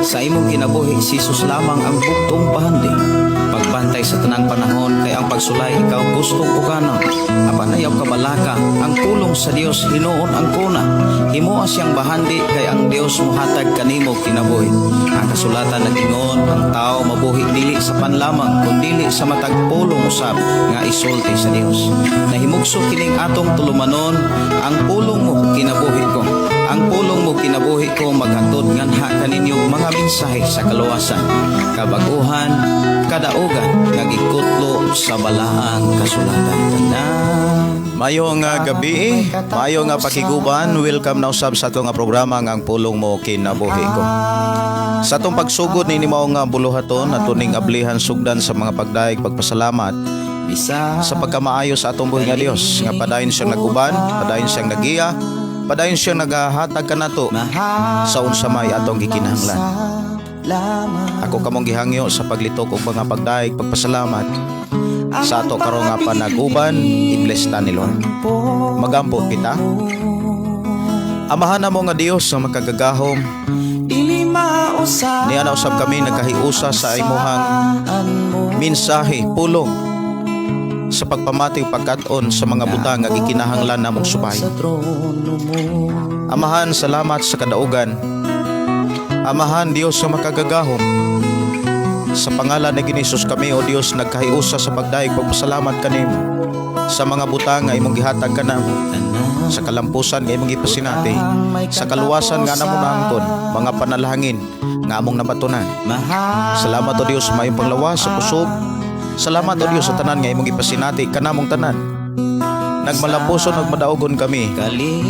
Sa imong kinabuhi, si Jesus lamang ang bugtong bahandi. Pagbantay sa tanang panahon kay ang pagsulay ikaw gustong ukanon. Apan ayaw kabalaka, ang pulong sa Dios hinuon ang kuna. Himoa siyang bahandi kay ang Dios mohatag kanimo kinabuhi. Ang kasulatan nag-ingon, ang tao mabuhi dili sa pan lamang kundili sa matag pulong usab nga isulti sa Dios. Nahimugso kining atong tulumanon, ang pulong mo kinabuhi ko. Ang pulong mo kinabuhi ko maghatod nganha kaninyo mga mensahe sa kaluwasan, kabaguhan, kadaugan nga gikutlo sa balaang kasulatan. Tanan. Mayo nga gabi, mayo nga pakiguban, welcome na usab sa ato nga programa nga Ang Pulong Mo Kinabuhi Ko. Sa atong pagsugod nini mao nga buluhaton ato ning ablihan sugdan sa mga pagdayeg pagpasalamat Bisa sa pagkamaayo sa atong buhi nga Dios nga padayon siyang naguban, padayon siyang nagiya, padayon siyang nagahatag kanato sa unsa may atong gikinahanglan. Ako kamong gihangyo sa paglitok og mga pagdayeg pagpasalamat sa ato karon nga panaguban, i-bless ta ni Lord. Magampo kita. Amahan namo nga Dios nga makagagahom, niya na usab kami nagkahiusa sa imuhang mensahe, pulong sa pagpamati ug pagkat-on sa mga butang nga gikinahanglan namong subay. Amahan, salamat sa kadaugan. Amahan, Dios nga makagagahom, sa pangalan ni Hesus kami, o Dios, nagkahiusa sa pagdayeg pagpasalamat kanimo sa mga butang nga imong gihatag kanamo, sa kalampusan nga imong gipasinati, sa kaluwasan nga namo naangkon, mga panalangin nga among nabatunan. Salamat, o Dios, sa mayong panglawas, sa kusog. Salamat, o Dios, sa tanan nga imong gipasinati kanamong tanan. Nagmalampuson, nagmadaugon kami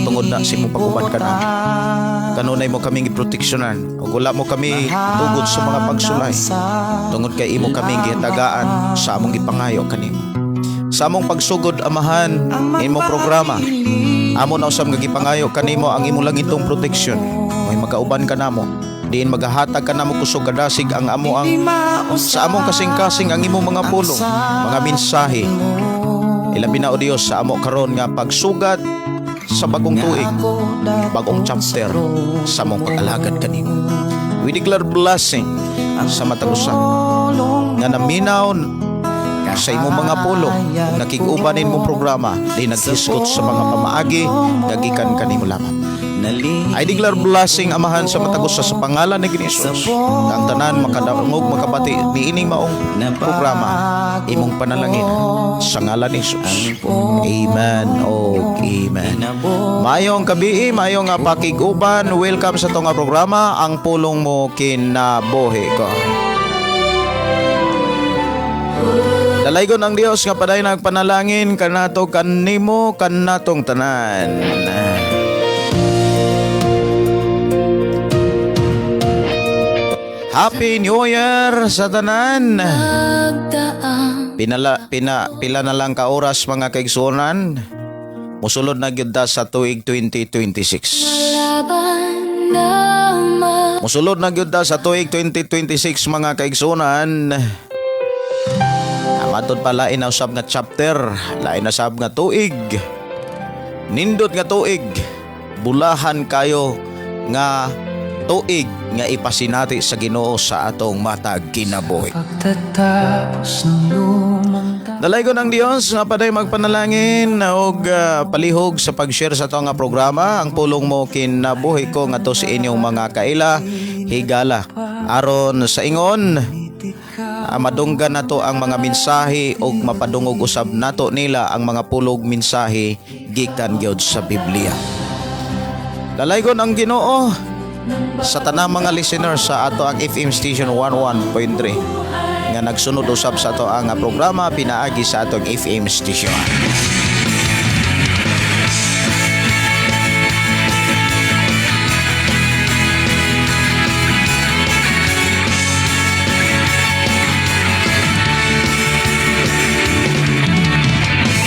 tungod na sa imong pag-uban kanamo. Kanunay mo kaming giproteksyonan ug wala mo kami tugod sa mga pagsulay tungod kay imo kaming gihatagaan sa among gipangayo kanimo. Sa among pagsugod, Amahan, imong programa, amo na usab nga gipangayo kanimo ang imong langitong proteksyon. May magauban ka namo diin magahatag ka namo kusog kadasig ang amo ang sa among kasing-kasing ang imong mga pulong, mga mensahe. Ilabi na, o Dios, sa amo karon nga pagsugat sa bagong tuig, bagong chapter sa among pag-alagad kanimo. We declare blessing sa matag usa nga naminaw sa imong mga pulong, nakig-uban imong programa, di naghisgot sa mga pamaagi nga gikan kanimo lamang. I declare blessing, Amahan, sa matag usa sa pangalan ni Jesus. Ang tanan makadungog, makabati niining maong programa, imong panalangin sa ngalan ni Jesus. Amen o amen. Mayong gabii, mayong nga pakig-uban, welcome sa atong nga programa, Ang Pulong Mo Kinabuhi Ko. Dalaygon ang Dios nga padayon nagpanalangin kanato, kanimo, kanatong tanan. Happy New Year sa tanan. Pinala, pina, pila na lang ka oras, mga kaigsuonan. Musulod na gyud ta sa tuig 2026. Musulod na gyud ta sa tuig 2026, mga kaigsuonan. Matod pa lain na usab nga chapter, lain na usab nga tuig. Nindot nga tuig. Bulahan kayo nga tuig nga ipasinati sa Ginoo sa atong matag kinabuhi. Pagtatapos ng lumang Dalaygon ang Dios nga paday magpanalangin og palihog sa pag-share sa atong nga programa, Ang Pulong Mo Kinabuhi Ko, ngadto sa inyong mga kaila, higala, aron sa ingon madunggan nato ang mga mensahe ug mapadungog usab nato nila ang mga pulog mensahe gikan gyud sa Biblia. Dalaygon ang Ginoo sa tanang mga listeners sa ato ang FM station 11.3 nga nagsunod usab sa ato ang programa pinaagi sa atong FM station.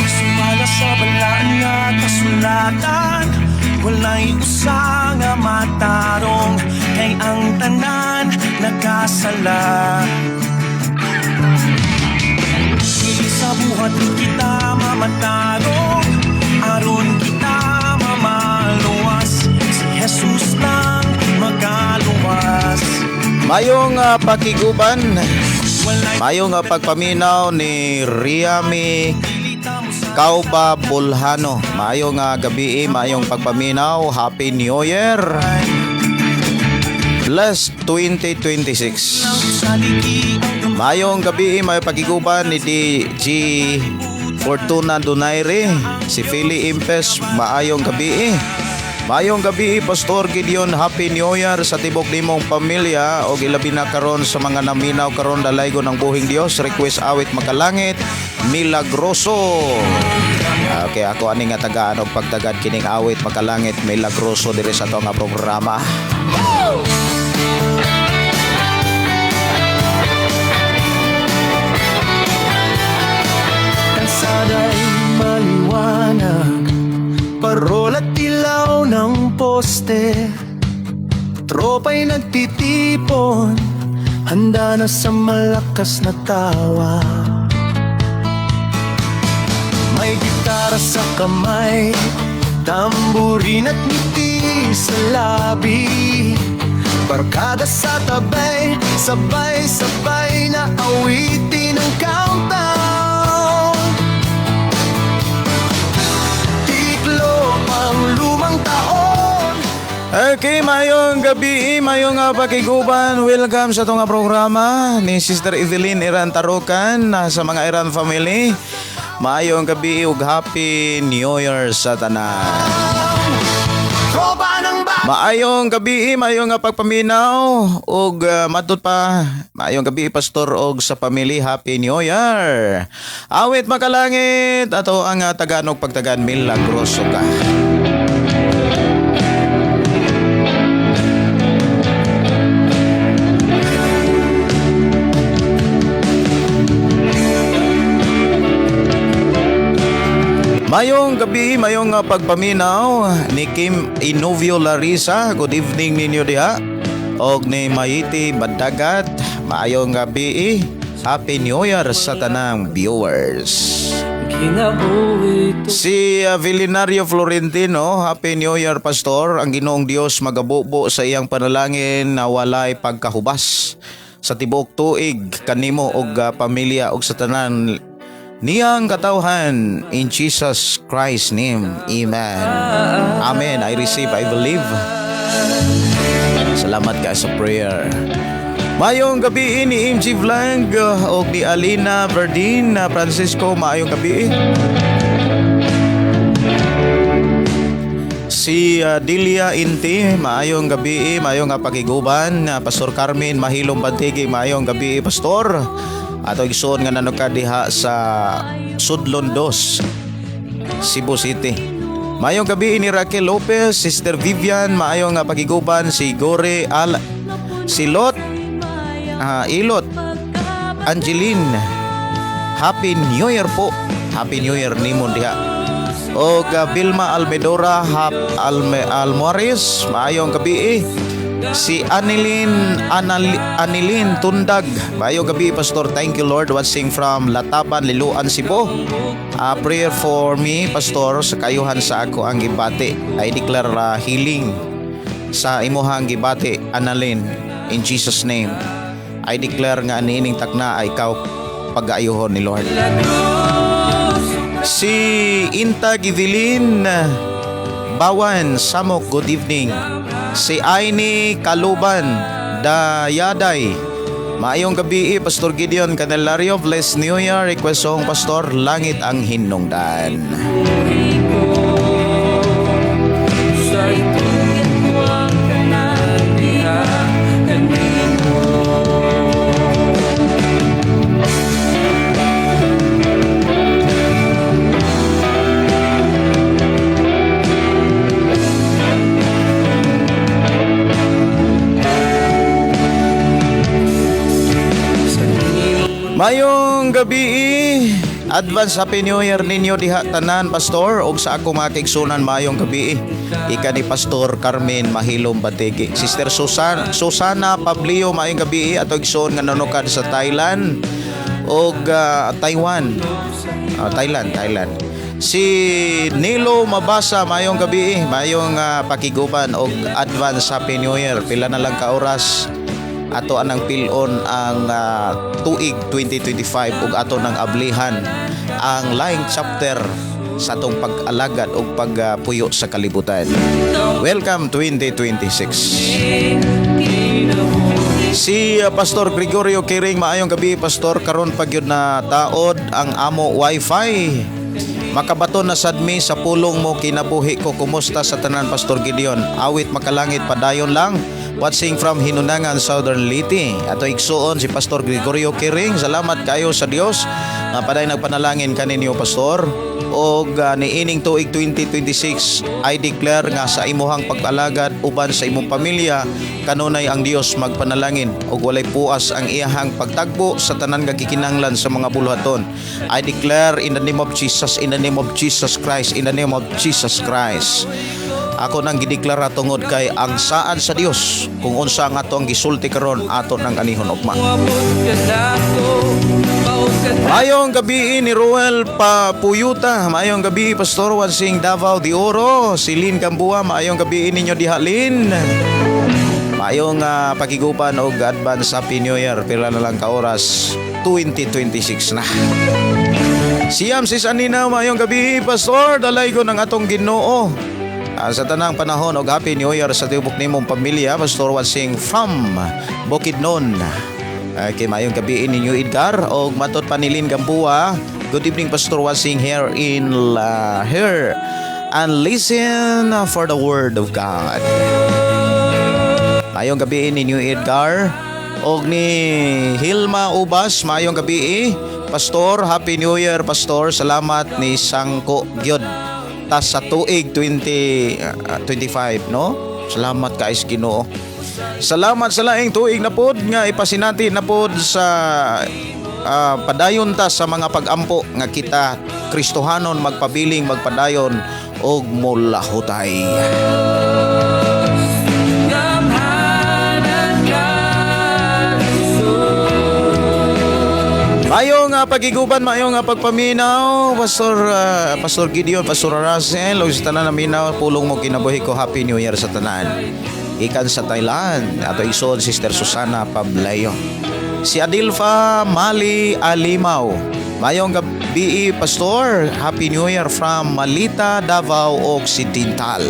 Sumala sa balaan nga kasulatan, wala'y usa nga matarong, kay ang tanan nakasala. Dili sa buhat kita mamatarong, aron kita mamaluwas, si Jesus lang makaluwas. Mayong pakiguban, Wala'y mayong pagpaminaw ni Riami pilita mo sa Kauba Bulhano. Mayong gabi, mayong pagpaminaw. Happy New Year. Blessed 2026. Saliki ang Mayong gabi, may pagiguban ni DG Fortuna Donaire, si Philly Impes, maayong gabi. Maayong gabi, Pastor Gideon, Happy New Year sa tibok nimong pamilya og ilabi na karon sa mga naminaw karon dalaygo ng buhing Dios. Request awit makalangit, Milagroso. Okay, ako ani nga tagaan og pagtagad kining awit makalangit Milagroso diri sa ato nga programa. Kalsada'y maliwanag, parol at ilaw ng poste. Tropa'y nagtitipon, handa na sa malakas na tawa. May gitara sa kamay, tamburin at ngiti sa labi. Barkada sa tabay, sabay-sabay na awitin ang countdown. Tiklo ang lumang taon. Okay, mayong gabi, mayong pakiguban. Welcome sa itong programa ni Sister Evelyn Iran Tarukan sa mga Iran family. Mayong gabi ug Happy New Year sa tanan. Tropa ng ba Maayong gabi, maayong pagpaminaw ug matud pa maayong gabi pastor og sa family, Happy New Year. Awit makalangit ato ang taganog pagtagan milagroso ka. Mayong gabi, mayong pagpaminaw ni Kim Inovio Larissa. Good evening ninyo diha. Og ni Mayiti Badagat, maayong gabi. Happy New Year sa tanang viewers. Kinabuhi Si Vilinario Florentino, Happy New Year Pastor. Ang Ginoong Dios magabubo sa iyang panalangin na walay pagkahubas sa tibuok tuig kanimo og pamilya og sa tanan niyang katawhan in Jesus Christ's name. Amen. Amen. I receive, I believe. Salamat ka sa prayer. Mayong gabi ni MG Vlog og ni Alina Verdin Francisco, maayong gabi. Si Delia Inti, maayong gabi, maayong nga pakiguban. Pastor Carmen Mahilom Bantigi, maayong gabi, Pastor. Ato igsoon nga nanuka diha sa Sudlon Dos, Cebu City. Maayong gabi ni Raquel Lopez, Sister Vivian, maayong nga pakiguban si Gore Al Silot, Ilot, Angeline. Happy New Year po. Happy New Year nimon diha. O Vilma Almedora Hap Alme Almoares, maayong gabi. Si Anilin Anilin Tundag, maayong gabi Pastor. Thank you Lord watching from Lataban, Liloan, Cebu. Prayer for me Pastor sa kayuhan sa ako ang gibati. I declare healing sa imuhang gibati Annalyn in Jesus name. I declare nga aniining takna ay ikaw pag-aayuhon ni Lord. Si Inta Givilin Bawan Samok, good evening. Si Aini Kaluban Dayaday. Maayong gabi, Pastor Gideon Candelario. Bless New Year. Request song, Pastor, Langit ang Hinungdan. Sa itungin mo ang kanadiha kanimo. Mayong gabi, Advance Happy New Year ninyo diha tanan, Pastor, ug sa ako mga kaigsunan maayong gabi. Ika ni Pastor Carmen Mahilom Batigi. Sister Susan, Susana Pablio, maayong gabi ato igsoon nga nanukad sa Thailand ug Taiwan. Thailand, Thailand. Si Nilo Mabasa, maayong gabi, maayong pakiguban og advance Happy New Year. Pila na lang ka oras. Ato anang pilon ang tuig 2025 ug ato nang ablihan ang laing chapter sa atong pag-alagad ug pagpuyo sa kalibutan. Welcome 2026. Si Pastor Gregorio Kiring, maayong gabi, Pastor. Karon pa gyud na taod ang amo wifi. Makabaton na sad mi sa pulong mo kinabuhi ko. Kumusta sa tanan, Pastor Gideon? Awit makalangit, padayon lang. Watching from Hinunangan, Southern Leyte. Ato igsuon si Pastor Gregorio Kiring. Salamat kayo sa Dios nga paday nagpanalangin kaninyo, Pastor. Og niining tuig 2026, I declare nga sa imuhang pag-alagad uban sa imong pamilya, kanunay ang Dios magpanalangin ug walay puas ang iyahang pagtagbo sa tanan nga gikinahanglan sa mga buluhaton. I declare in the name of Jesus, in the name of Jesus Christ, in the name of Jesus Christ. Ako nang gideklara tungod kay ang saad sa Dios, kung unsa ang ato ang gisulti karon, ato nang anihon ugma. Moabot ka nako, baog ka. Maayong gabi ni Ruel Papuyuta. Maayong gabi, Pastor Wansing, Davao de Oro. Si Lynn Gambua, maayong gabi ninyo diha, Lynn. Maayong pakigupan og advance Happy New Year. Pila na lang ka oras, 2026 na. Siyam si Sanina, maayong gabi, Pastor. Dalay ko ng atong Ginoo sa tanang panahon og Happy New Year sa tibok nimong pamilya, Pastor Wansing from Bukidnon. Okay, maayong gabi ninyo, Edgar, og matot pa ni Lynn Gambua. Good evening, Pastor Wansing, here in here and listen for the word of God. Maayong gabi ninyo, Edgar. Og ni Hilma Ubas, maayong gabi, Pastor. Happy New Year, Pastor. Salamat ni Sangko gyud. Tas sa tuig 2025, no? Salamat kay sa Ginoo. Salamat sa laing tuig na pod nga ipasinati na pod sa padayon ta sa mga pagampo nga kita Kristohanon magpabiling magpadayon og mulahutay. Gamhanan ka, Jesus. Maayong pagiguban, maayong pagpaminaw, Pastor Gideon, Pastor Russell, ug sa tanan na minaw, pulong mo kinabuhi ko, Happy New Year sa tanan. Ikan sa Thailand, ato ison Sister Susana Pablayo. Si Adilfa Mali Alimaw. Maayong gabi, Pastor. Happy New Year from Malita, Davao Occidental.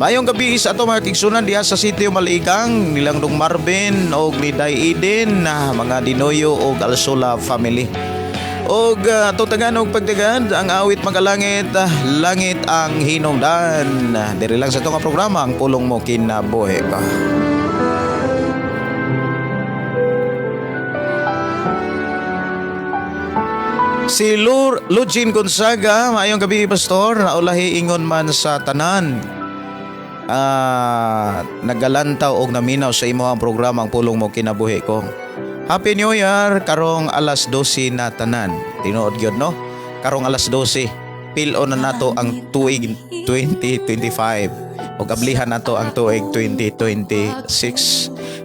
Maayong gabi sa ato mga kigsunan diha sa sitio Maligang, nilang Dong Marvin og ni Day Eden, mga Dinoyo og Alsola family. Og ato tagan og pagtagad ang awit magalangit, langit ang hinungdan. Diri lang sa atong programa, ang pulong mo kinabuhi ba. Si Lur Lugin Gonzaga, maayong gabi, Pastor, naulahi ingon man sa tanan. Nagalantaw og naminaw sa imo ang programa ang pulong mo kinabuhi ko. Happy New Year karong alas 12 na tanan. Tinuod gyud, no? Karong alas 12 pil-on na nato ang tuig 2025 ug ablihan nato ang tuig 2026.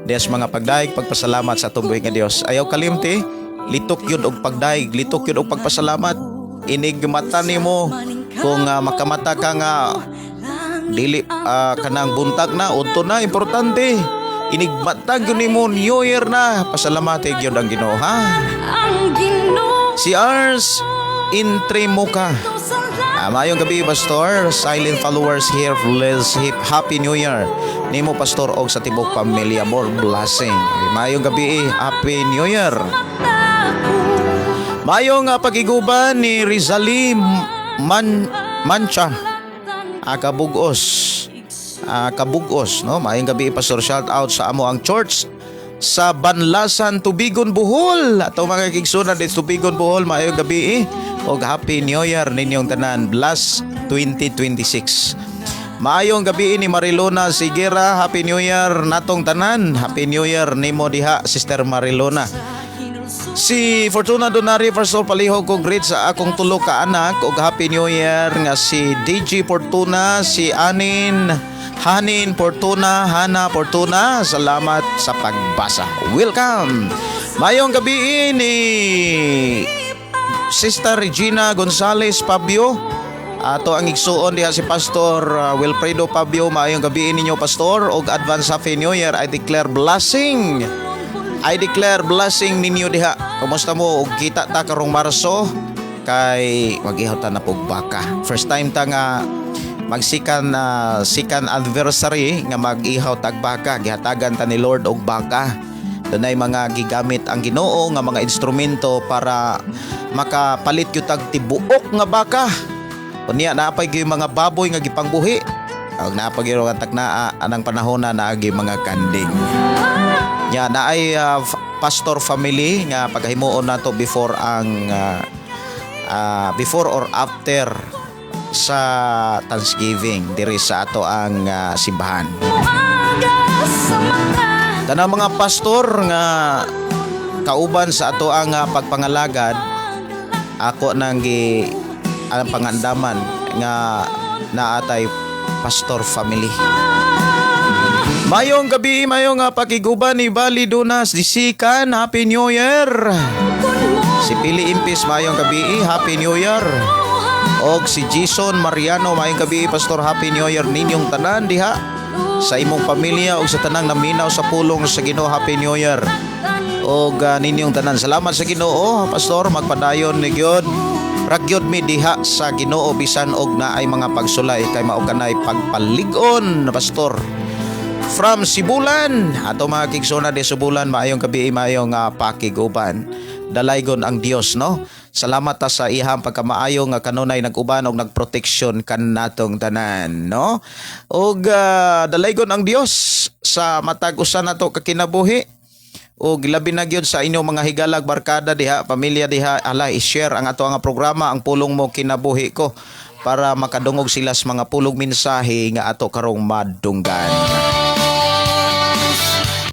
Dias mga pagdaig pagpasalamat sa atong buhi nga Dios. Ayaw kalimti, litok yun og pagdaig, litok yun og pagpasalamat. Inig mata nimo kung makamata ka nga dili kanang buntag na, udto na, importante inigmatag yun nimo New Year na, pasalamati gyud ang Ginoo, ha. Ang Ginoo. Si Ars Intremuka. Maayong gabi, Pastor. Silent followers here. Bless Happy New Year. Nimo, Pastor, og sa tibok pamilya. More blessing. Maayong gabi. Happy New Year. Maayong pagiguban ni Rizali Man Mancha. Kabugos. Kabugos, no? Maayong gabi, Pastor. Shout out sa amo ang church sa Banlasan, Tubigon, Bohol. Ato mga kigsunan di Tubigon, Bohol, maayong gabi og Happy New Year ninyong tanan. Bless 2026. Maayong gabi ni Marilona Sigera, Happy New Year natong tanan. Happy New Year nimo diha, Sister Marilona. Si Fortuna Donari, first of all, palihog ko greet sa akong tulo ka anak og Happy New Year nga si DJ Fortuna, si Anin, Hanin Fortuna, Hana Fortuna. Salamat sa pagbasa. Welcome. Mayong gabi ni Sister Regina Gonzales Pabio. Ato ang igsuon diha si Pastor Wilfredo Pabio, maayong gabi ninyo, Pastor, og advance Happy New Year. I declare blessing. I declare blessing ninyo diha. Kumusta mo og kita ta karong Marso kay mag-ihaw ta na pug baka. First time ta nga magsikan na second anniversary nga mag-ihaw tag baka, gihatagan ta ni Lord og baka. Dunay mga gigamit ang Ginoo nga mga instrumento para makapalit gyud tag tibuok nga baka. Unya naa pay gyud mga baboy nga gipangbuhi. Og naa pa gyud ang taknaa anang panahon na naagi mga kanding. Nya naay pastor family nga paghimuon nato before ang before or after sa Thanksgiving diri sa ato ang simbahan. Muaga sa mata. Tanang mga pastor nga kauban sa ato ang pagpangalagad, ako nang gi ang pangandaman nga naatay pastor family. Mayong gabi, mayong pakiguban ni Bali Dunas Disikan, Happy New Year. Si Pili Impis, mayong gabi, Happy New Year. Og si Jason Mariano, mayong gabi, Pastor, Happy New Year ninyong tanan diha sa imong pamilya og sa tanang naminaw sa pulong sa Ginoo, Happy New Year. Og ninyong tanan, salamat sa Ginoo, Pastor, magpadayon ni gyud. Ragyod mi diha sa Ginoo bisan og naay mga pagsulay kay mao kanay pagpalig-on, Pastor. From Sibulan, ato mga kigsona de Sibulan, maayong gabi, maayong pakiguban. Dalaygon ang Dios, no? Salamat ta sa ihang pagkamaayo nga kanunay nag-uban og nagproteksyon kanatong tanan, no? Og dalaygon ang Dios sa matag usa nato ka kinabuhi. Og labi na gyud sa inyong mga higalag barkada diha, pamilya diha, ala, i-share ang ato nga programa, Ang Pulong Mo Kinabuhi Ko, para makadungog sila sa mga pulong mensahe nga ato karong madunggan.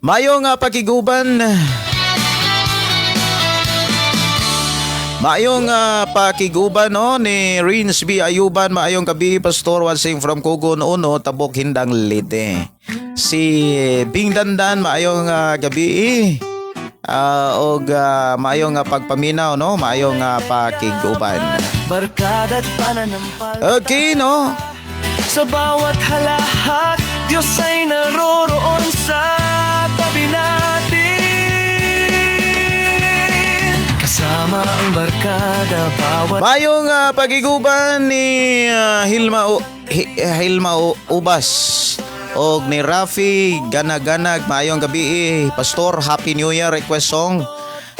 Mayo nga pakiguban. Maayong pakiguban, no, ni Rins B. Ayuban, maayong gabi, Pastor, watching from Kugon Uno, Tabok, Hindang, Leyte. Si Bing Dandan, maayong gabi. Og maayong pagpaminaw, no, maayong pakiguban. Barkada at pananampalataya. Okay, no? Sa bawat halahak, Diyos ay naroroon sa tabi natin. Kasama ang barkada bawat Maayong pagiguban ni Hilma Ubas og ni Rafi Ganaganag, maayong gabi, Pastor, Happy New Year, request song,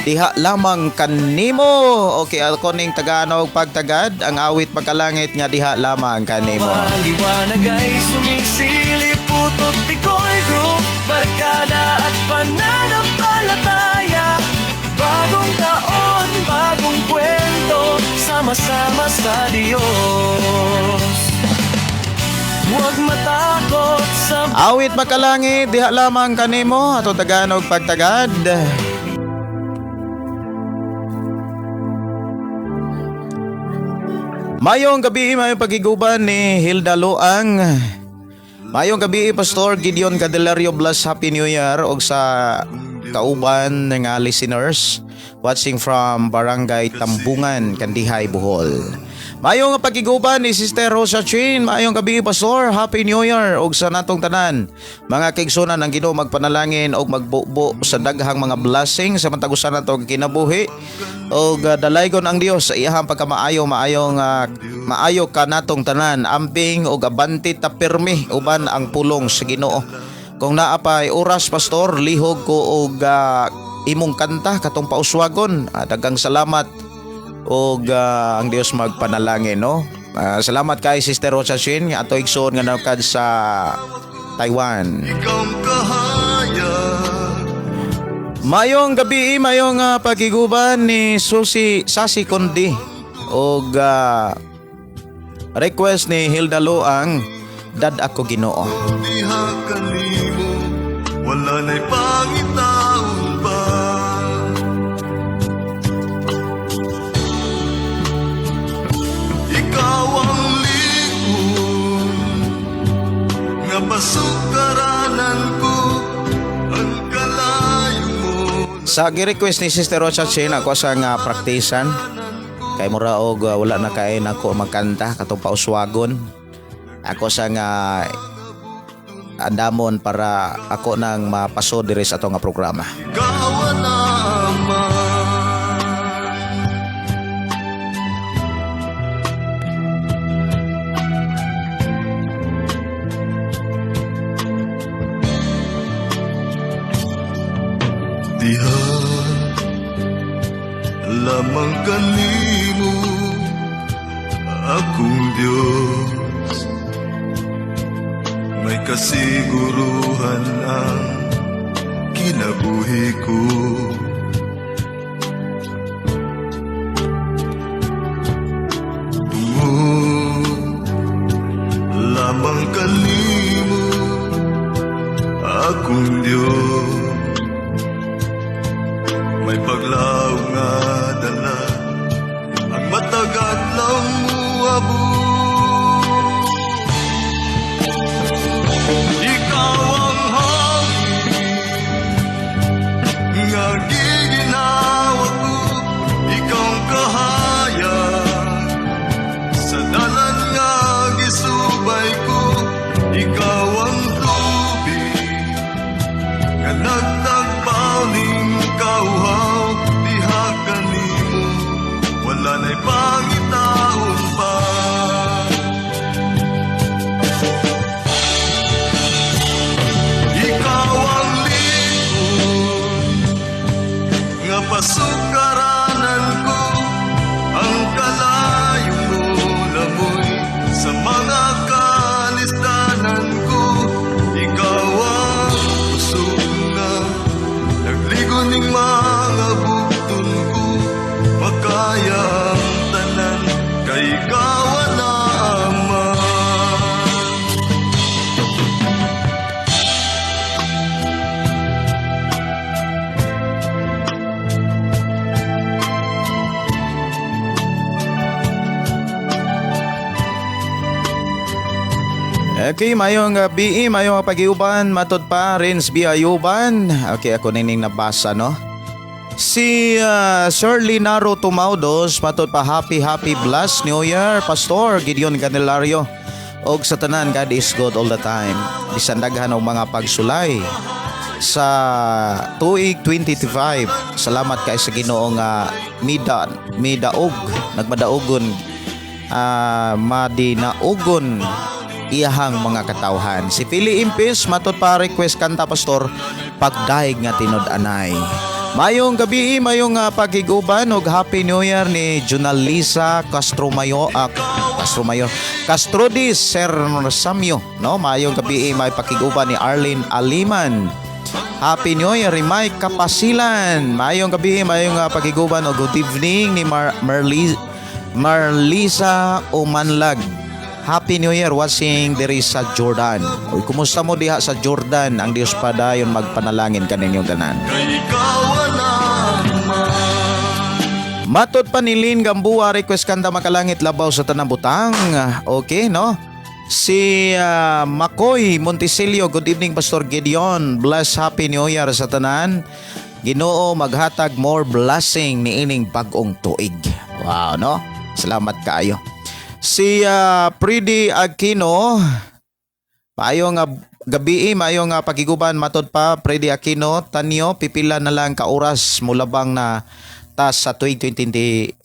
Diha Lamang Kanimo. Okay, ako ning taganog pagtagad ang awit Makalangit nga Diha Lamang Kanimo. Liwanag ay sumisilip. Putot Bicol Group, barkada at pananampalataya. Bagong taon, bagong kwento, sama-sama sa Diyos. Huwag matakot sa Awit Makalangit, Diha Lamang Kanimo, ato taganog pagtagad. Mayong gabi, mayong pagiguban ni Hilda Luang. Mayong gabi, Pastor Gideon Candelario, bless Happy New Year og sa kauban nga listeners watching from Barangay Tambungan, Kandihay, Bohol. Mayong pagiguban ni Sister Rosa Chin, mayong gabi, Pastor, Happy New Year og sa natong tanan. Mga kaigsunan, ang Ginoo magpanalangin og magbubo sa daghang mga blessing sa matag usa nato kinabuhi. Og dalaygon ang Dios sa iyahang pagkamaayo, maayong maayo ka natong tanan. Amping og abanti ta pirmi uban ang pulong sa Ginoo. Kung naa pay oras, Pastor, lihog ko og imong kanta katong Pauswagon. Daghang salamat og ang Dios magpanalangin, no? Salamat kay Sister Rosa Shin nga ato igsoon nga nakad sa Taiwan. Mayong gabi, mayong pagiguban ni Susi Sasi Kondi og request ni Hilda Luang, Dad Ako Ginoo. Diha kanimo, wala na'y pangitaon pa. Ikaw ang ligon nga pasukaranan ko, ang kalayo mo. Sa gi-request ni Sister Rosa Chin, ako sa nga praktisan. Kay mura og wala na kay nako magkanta katong pauswagon. Ako sa nga andamon para ako nang mapaso diri sa ato nga programa. Ikaw ang Ama. Diha lamang kanimo, akong Diyos, may kasiguruhan ang kinabuhi ko. Tungod lamang kanimo, akong Diyos, may paglaw nga dala ang matagad lang muabot. Ikaw ang hangin nga giginawa ko, ikaw ang kahayag sa dalan nga gisubay ko, ikaw ang tubig nga nagtagpaw ning kauhaw diha kanimo, wala na'y pangitaon pa. Ikaw ang likod nga pasukaranan ko, ang kalayo mo lamoy sa mga kalistanan ko. Ikaw ang kusog nga nagligo ning mga bugton ko, makaya ang tanan kay ikaw ang Ama. Okay, mayong gabi, mayong pag-iuban, matod pa, Rins B. Ayuban. Okay, ako nining nabasa, no? Si Sir Linaro Tumaudos, matod pa, happy, happy, blessed New Year, Pastor Gideon Candelario. Og sa tanan, God is good all the time. Bisan daghan og mga pagsulay sa tuig 2025. Salamat kay sa Ginoo nga mida midaog, nagmadaogon, madinaugon iyahang mga katawhan. Si Pili Impis, matod pa, request kanta, pastor, pagdaig nga tinud-anay. Mayong gabi, mayong paghiguban ug Happy New Year ni Junalisa Castro Mayo, Castro Mayor, Castro di Sir Samyo, no? Mayong gabi, may pakiguban ni Arlene Aliman. Happy New Year, Rimay Kapasilan. Mayong gabi, mayong pagiguban o good evening ni Marlisa Omanlag. Happy New Year watching diri sa Jordan. Uy, kumusta mo diha sa Jordan? Ang Dios padayon magpanalangin kaninyong tanan. Kay ikaw ang Ama. Matod pa ni Lynn Gamboa, request kanta makalangit labaw sa tanang butang. Okay, no? Si Makoy Monticelio, good evening Pastor Gideon. Bless, Happy New Year sa tanan. Ginoo maghatag more blessing niining bag-ong tuig. Wow, no? Salamat kaayo. Si Pridi Aquino, maayo nga gabi, maayo nga pagiguban, matod pa Freddy Aquino, tanyo pipila na lang ka oras mulabang na ta sa tuig 2025,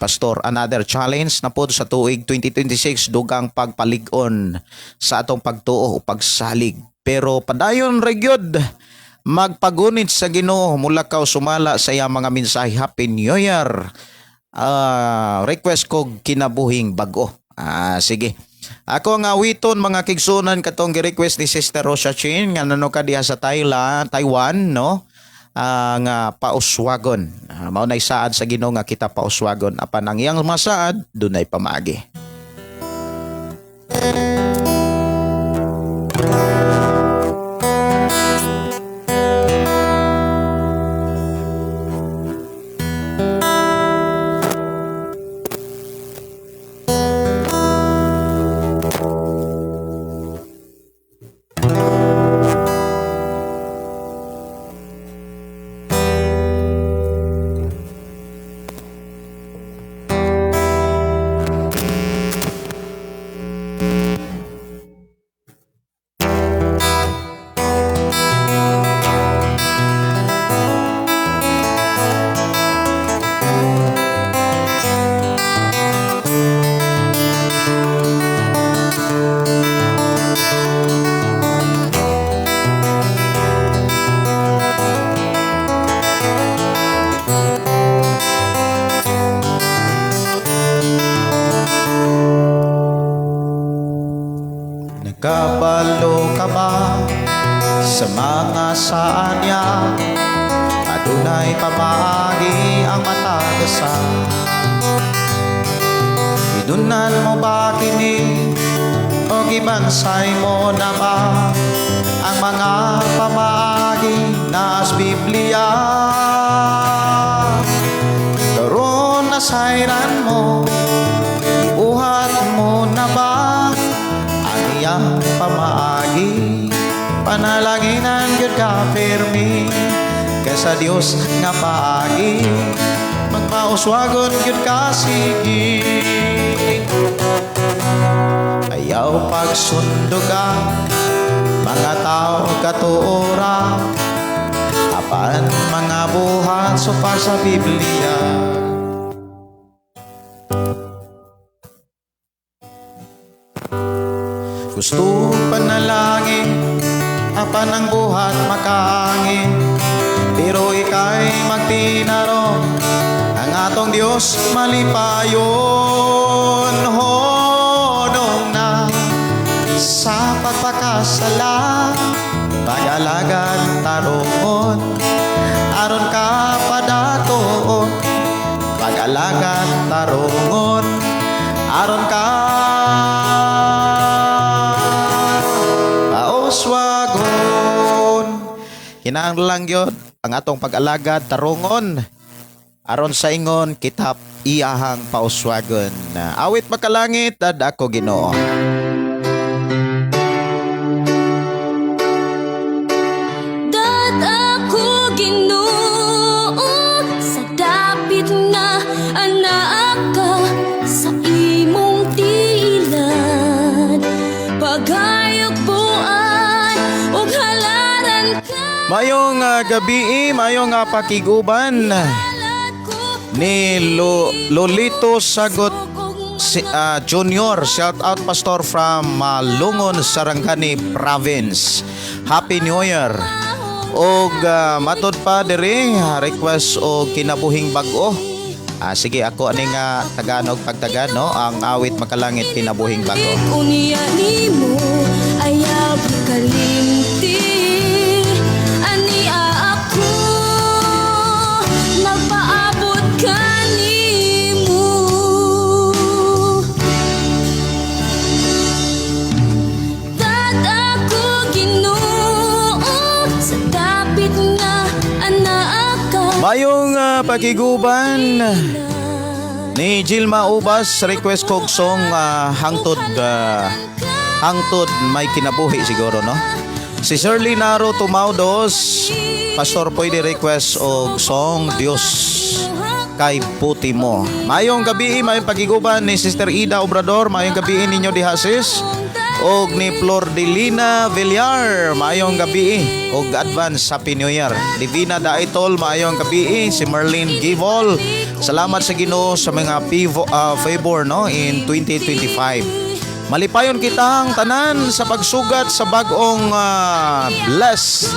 pastor. Another challenge na po sa tuig 2026, dugang pagpalig-on sa atong pagtuo o pagsalig, pero padayon regyod magpagunit sa Ginoo, mulakaw sumala sa iyang mga mensahe. Happy New Year. Request ko kinabuhing bag-o. Sige. Ako nga awiton mga kigsunan katong gi-request ni Sister Rosa Chin nga nano ka diha sa Thailand, Taiwan, no? Nga pauswagon. Mao nay saad sa Ginoo nga kita pauswagon apan ang iyang masaad dunay pamaagi. Adunay pamaagi ang matag usa. Hinunan mo ba kini o gibansay mo na ba ang mga pamaagi nas Biblia? Karon nasayran mo, ibuhat mo na ba ang iyang pamaagi? Panalanginan gyud ka pirmi kay sa Dios nga paagi magmauswagon gyud ka sige. Ayaw pagsundog ang mga tao katuora, apan mga buhat supa sa Biblia. Gusto panalangin, apan ang buhat makaangin. Pero ika'y magtinarong, ang atong Diyos malipayon. Honong na sa pagpakasala, pag-alagad tarungon, aron ka padatoon. Pag-alagad tarungon, aron ka pauswagon. Kinahanglan gyud ang atong pag-alagad tarungon aron sa ingon kita iyahang pauswagon. Awit makalangit, Dad ako Ginoo. Dat ako Ginoo sa dapit nga anaa ka sa imong tiilad pagayog buan ug halaran ka. Mayong gabi, mayong pakiguban Halad ko ni Lolito Sagot si, Junior. Shout out, Pastor, from Malungon, Sarangani Province. Happy New Year. Og matod pa diri, request og Kinabuhing Bag-o. Sige, ako ani nga tagaan og pagtagan, no, ang Awit Makalangit Kinabuhing Bag-o. Unya nimo ayaw kalimti ani ako nagpaabot kanimo. Dat ako Ginoo sa dapit nga anaa ka. Mayong pakiguban ni Gilma Ubas, request kog song hangtod may kinabuhi siguro, no. Si Shirley Naro Tumaudos, Pastor, pwede request og song Dios kay Puti mo. Mayong gabi, mayong pagiguban ni Sister Ida Obrador, mayong gabi ninyo diha, sis. Og ni Flor Delina Villar, mayong gabi og advance Happy New Year. Divina Daitol, mayong gabi. Si Merlin Givol, salamat sa Ginoo sa mga favor, no, in 2025. Malipayon kitang tanan sa pagsugat sa bag-ong blessed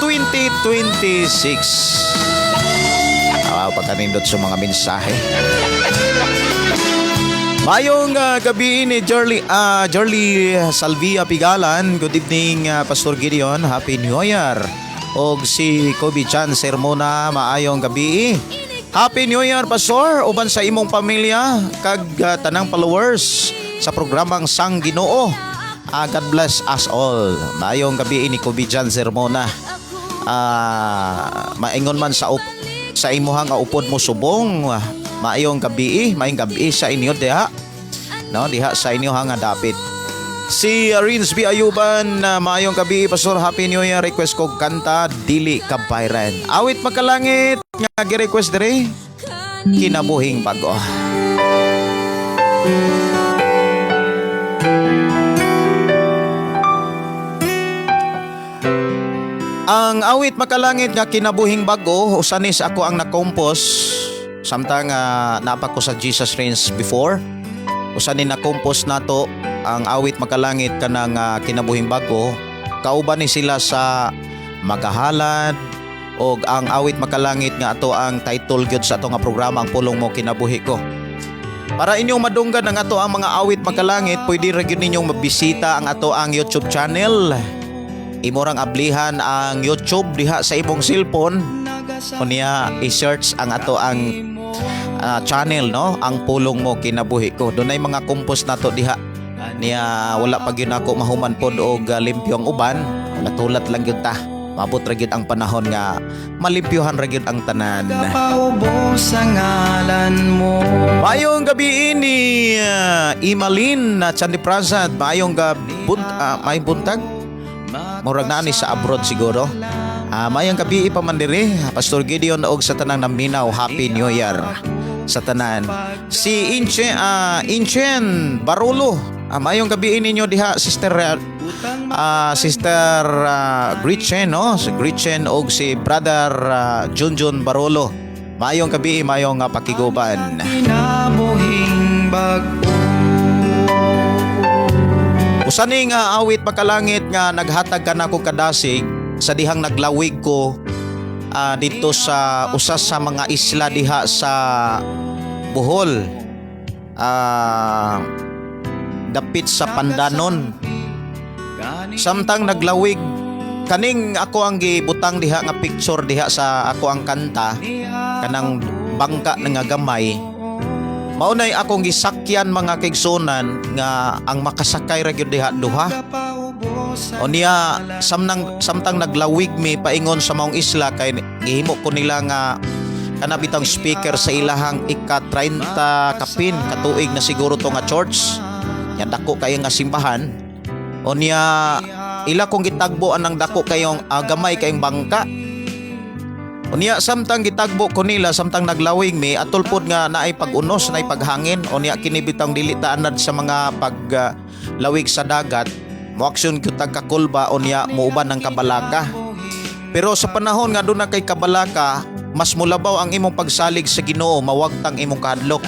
2026. Pagkanindot sa mga mensahe. Mayong gabi ni Jerly Salvia Pigalan. Good evening, Pastor Gideon. Happy New Year. Og si Kobe Chan Sermona, maayong gabi. Happy New Year, Pastor, uban sa imong pamilya kag tanang followers sa programang Sang Ginoo. God bless us all. Maayong gabi ni Kobe Chan Sermona. Maingon man sa imuhang upod mo subong, maayong gabi, maayong gabi sa inyo diha, no, diha sa inyo nga dapit. Si Rins B. Ayuban, maayong gabi, Pastor, Happy New Year, request kog kanta Dili Kabayran. Awit Makalangit nga gi-request diri, Kinabuhing Bag-o. Ang Awit Makalangit nga Kinabuhing Bag-o, usanis ako ang na-compose samtang napa ko sa Jesus Reigns before. Usanin na-compose nato ang Awit Makalangit kanang Kinabuhing Bag-o. Kauban ni sila sa Magahalad og ang Awit Makalangit nga ato ang title gyud sa ato nga programa, Ang Pulong Mo Kinabuhi Ko. Para inyong madunggan ang ato ang mga Awit Makalangit, pwede ra gyud ninyong mabisita ang ato ang YouTube channel. Imorang ablihan ang YouTube diha sa imong cellphone. Unya i-search ang ato ang channel, no, Ang Pulong Mo Kinabuhi Ko. Dunay mga compose nato diha. Niya wala pa gyud ako mahuman pod og limpyo ang uban. Hulat-hulat lang gyud ta. Maabot ra gyud ang panahon nga malimpyohan ra gyud ang tanan. Paubos ang ngalan mo. Maayong gabi ni Imalin na Chandi Prasad. Maayong maayong buntag. Murag naa ni sa abroad siguro. Maayong gabi pa man diri, Pastor Gideon og sa tanang naminaw, Happy New Year sa tanan. Si Inchen Barulo. Maayong gabi ninyo diha, Sister Gretchen, no? Si Gretchen og si Brother Junjun Barulo. Maayong gabi, maayong pakiguban. Kinabuhing bag-o. Usa ni nga awit, makalangit, nga naghatag kanako kadasig sa dihang naglawig ko dito sa usa sa mga isla diha sa Bohol. Dapit sa Pandanon. Samtang naglawig kaning ako ang gibutang diha nga picture diha sa ako ang kanta, kanang bangka na nga gamay. Mao nay akong gisakyan, mga kaigsunan, nga ang makasakay ra gyud diha duha. Unya samtang naglawig mi paingon sa maong isla, kay gihimo ko nila nga kana bitang speaker sa ilahang ika-30 kapin katuig na siguro to nga church. Yan, dako kayo nga simbahan. Unya ila kong gitagbo anang dako kayong gamay kayong bangka. Unya samtang gitagbo ko nila samtang naglawig mi, atol pod nga naay pag-unos, naay paghangin. Unya kini bitang dili ta anad sa mga paglawig sa dagat, moaksyon gyud tag kakulba, unya muuban ang kabalaka. Pero sa panahon nga duna kay kabalaka, mas mulabaw ang imong pagsalig sa Ginoo, mawagtang imong kahadlok.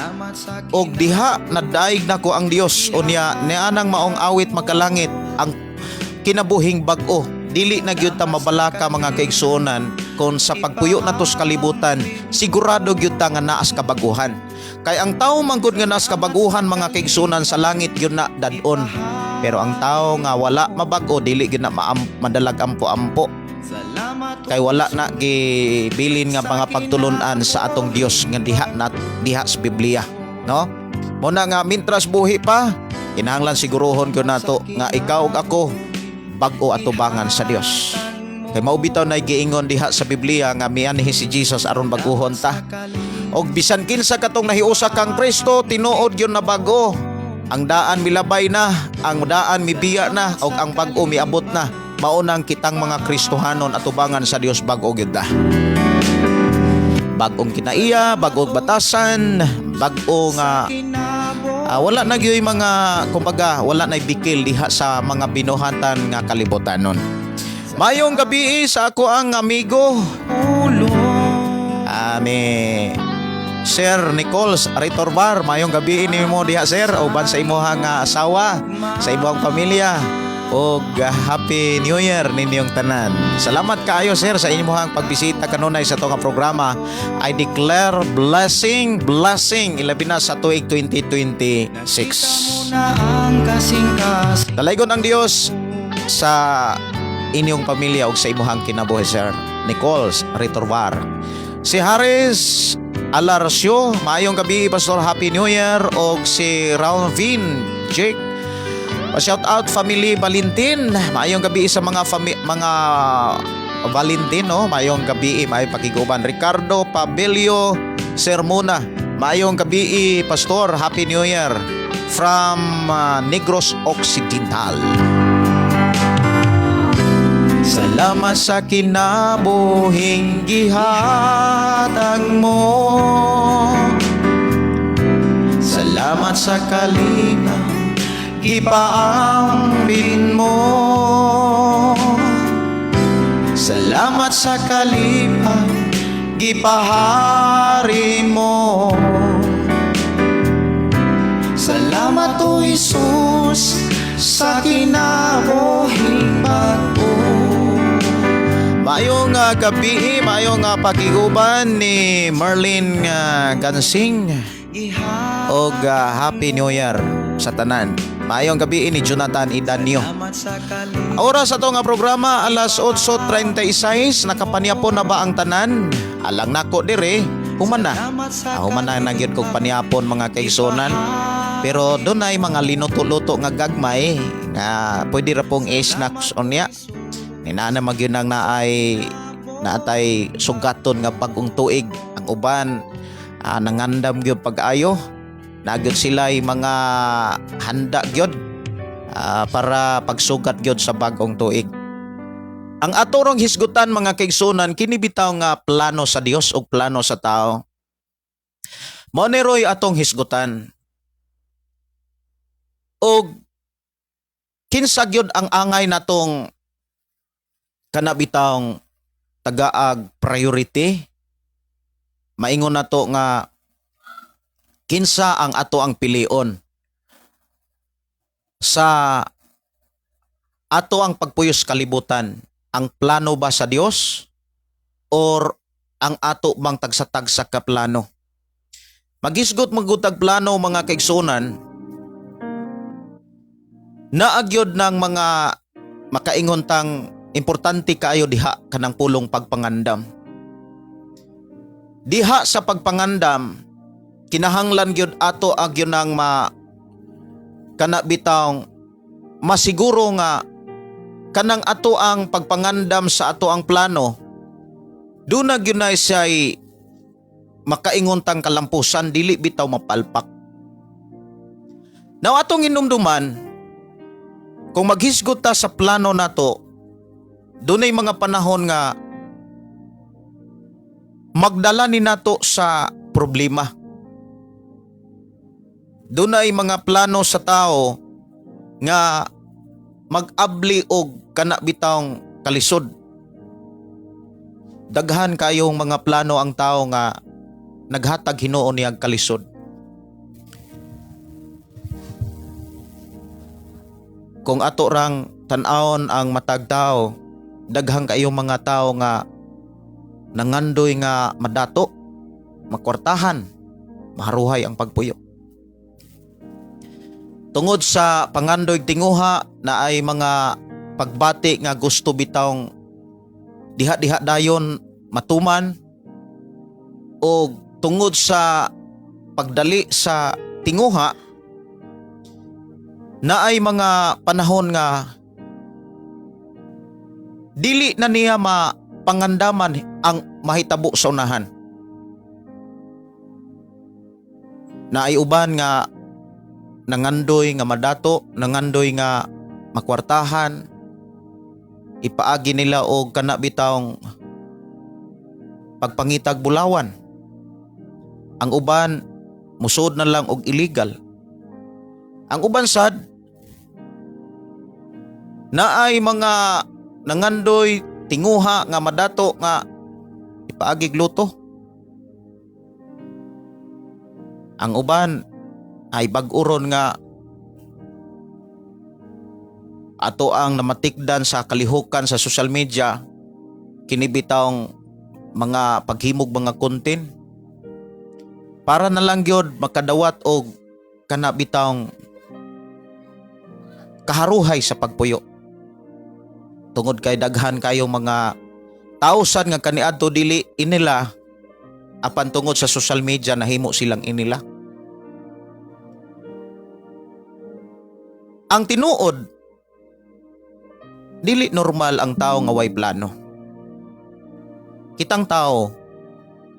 Og diha nadaig nako ang Dios. Unya nianang maong awit, makalangit, ang kinabuhing bag-o. Dili na gyud ta mabalaka, mga kaigsuonan, kon sa pagpuyo nato sa kalibutan, sigurado gyud ta nga naas kabaguhan. Kay ang tawo manggod nga naas kabaguhan, mga kaigsuonan, sa langit gyud na dadon. Pero ang tawo nga wala mabag-o, dili gyud na madalag ampo-ampo. Kay wala na gibilin nga mga pagtulunan sa atong Dios nga diha na diha sa Biblia, no? Mo na nga mintras buhi pa, kinahanglan siguruhon gyud nato nga ikaw ug ako bag-o atubangan sa Dios. Kay mao bitaw na giingon diha sa Biblia nga mianhi si Jesus aron baguhon ta. Og bisan kinsa katong nahiusa kang Kristo, tinuod gyud na bag-o. Ang daan milabay na, ang daan mibiya na, og ang bag-o miabot na. Mao nang kitang mga Kristohanon atubangan sa Dios, bag-o gyud ta. Bag-ong kinaiya, bag-ong batasan, bag-o nga wala na gyud mga, kumbaga, wala na bikil diha sa mga binuhatan nga kalibutan nun. Mayong gabi sa ako ang amigo ni Sir Nichols Ritorbar, mayong gabi nimo diha, sir, uban sa imuhang asawa, sa imong pamilya. Og Happy New Year ninyong tanan. Salamat kaayo, sir, sa inyong pagbisita kanunay sa atong programa. I declare blessing, blessing ilabi na sa tuig 2026. Na ang kasing-kas Dalaygon ang Dios sa inyong pamilya ug sa imuhang kinabuhi, Sir Nichols Ritorbar. Si Harris Alarcio, maayong gabi, Pastor, Happy New Year. Og si Raulvin Jake, pa-shout out family Valentin. Maayong gabi sa mga Valentin, no? Maayong gabi, maayong pakiguban. Ricardo Pabelio Sermona. Maayong gabi, Pastor. Happy New Year from Negros Occidental. Salamat sa kinabuhing gihatag mo. Salamat sa kalinaw gipaambit mo. Salamat sa kalipay gipahari mo. Salamat, O Jesus, sa kinabuhing bag-o. Maayong gabi, maayong pakiguban ni Merlin Gansing. Og Happy New Year sa tanan. Maayong gabi ni Jonathan Idanyo. Salamat sa kalit Oras ato nga programa alas 8:36, nakapanyapon na ba ang tanan? Alang nako dire, human na. Salamat sa Human na na gyud kog panyapon, mga kaigsunan. Pero dunay mga linuto-luto nga gagmay nga pwede ra pong i-snacks unya. Ninana magyud nang naay naatay sugaton nga bag-ong tuig. Ang uban nangandam gyud pag-ayo. Nagyud sila mga handa gyud para pagsugat gyud sa bag-ong tuig. Ang atorong hisgutan, mga kaigsunan, kini bitaw nga plano sa Dios ug plano sa tao. Mao ni roy atong hisgutan. Og kinsa gyud ang angay natong kana bitawng tagaag priority? Maingon nato nga kinsa ang ato ang pilion sa ato ang pagpuyos kalibutan, ang plano ba sa Dios or ang ato bang tagsa-tagsa ka plano? Magisgot magutag plano, mga kaigsunan, naagyod ng mga makaingon tang importante kaayo diha kanang pulong pagpangandam. Diha sa pagpangandam, kinahanglan gyud ato agyon ng ma kana bitawng masiguro nga kanang ato ang pagpangandam sa ato ang plano, duna gyud na siya'y makaingon tang kalampusan, dili bitaw mapalpak. Now atong hinumduman, kung maghisgot ta sa plano nato, dunay mga panahon nga magdala ni nato sa problema. Dunay mga plano sa tao nga mag-abli og kana bitawng kalisod. Daghan kayong mga plano ang tao nga naghatag hinuon niyang kalisod. Kung ato rang tan-awon ang matag tao, daghang kayong mga tao nga nangandoy nga madato, makwartahan, maharuhay ang pagpuyo. Tungod sa pangandoy tinguha na ay mga pagbati nga gusto bitawng diha-diha dayon matuman, o tungod sa pagdali sa tinguha, na ay mga panahon nga dili na niya mapangandaman ang mahitabo sa unahan. Na ay uban nga nangandoy nga madato, nangandoy nga makwartahan, ipaagi nila og kana bitawng pagpangitag bulawan. Ang uban musod na lang og illegal. Ang uban sad naay mga nangandoy tinguha nga madato nga ipaagig luto. Ang uban ay bag-uron nga ato ang namatikdan sa kalihukan sa social media, kini bitawng mga paghimog mga content para na lang gyud makadawat og kana bitawng kaharuhay sa pagpuyo, tungod kay daghan kayong mga tausan nga kaniadto dili inila, apan tungod sa social media nahimo silang inila. Ang tinuod, dili normal ang tao nga way plano. Kitang tao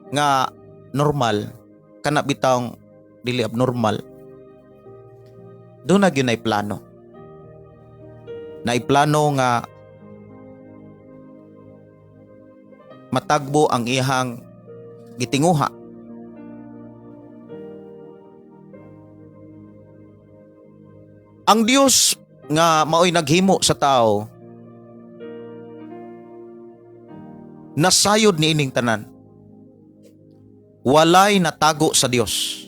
nga normal, kana bitawng dili abnormal, duna gyud nay plano. Nay plano nga matagbo ang iyang gitinguha. Ang Dios nga maoy naghimo sa tao, nasayod ni ining tanan. Walay natago sa Dios.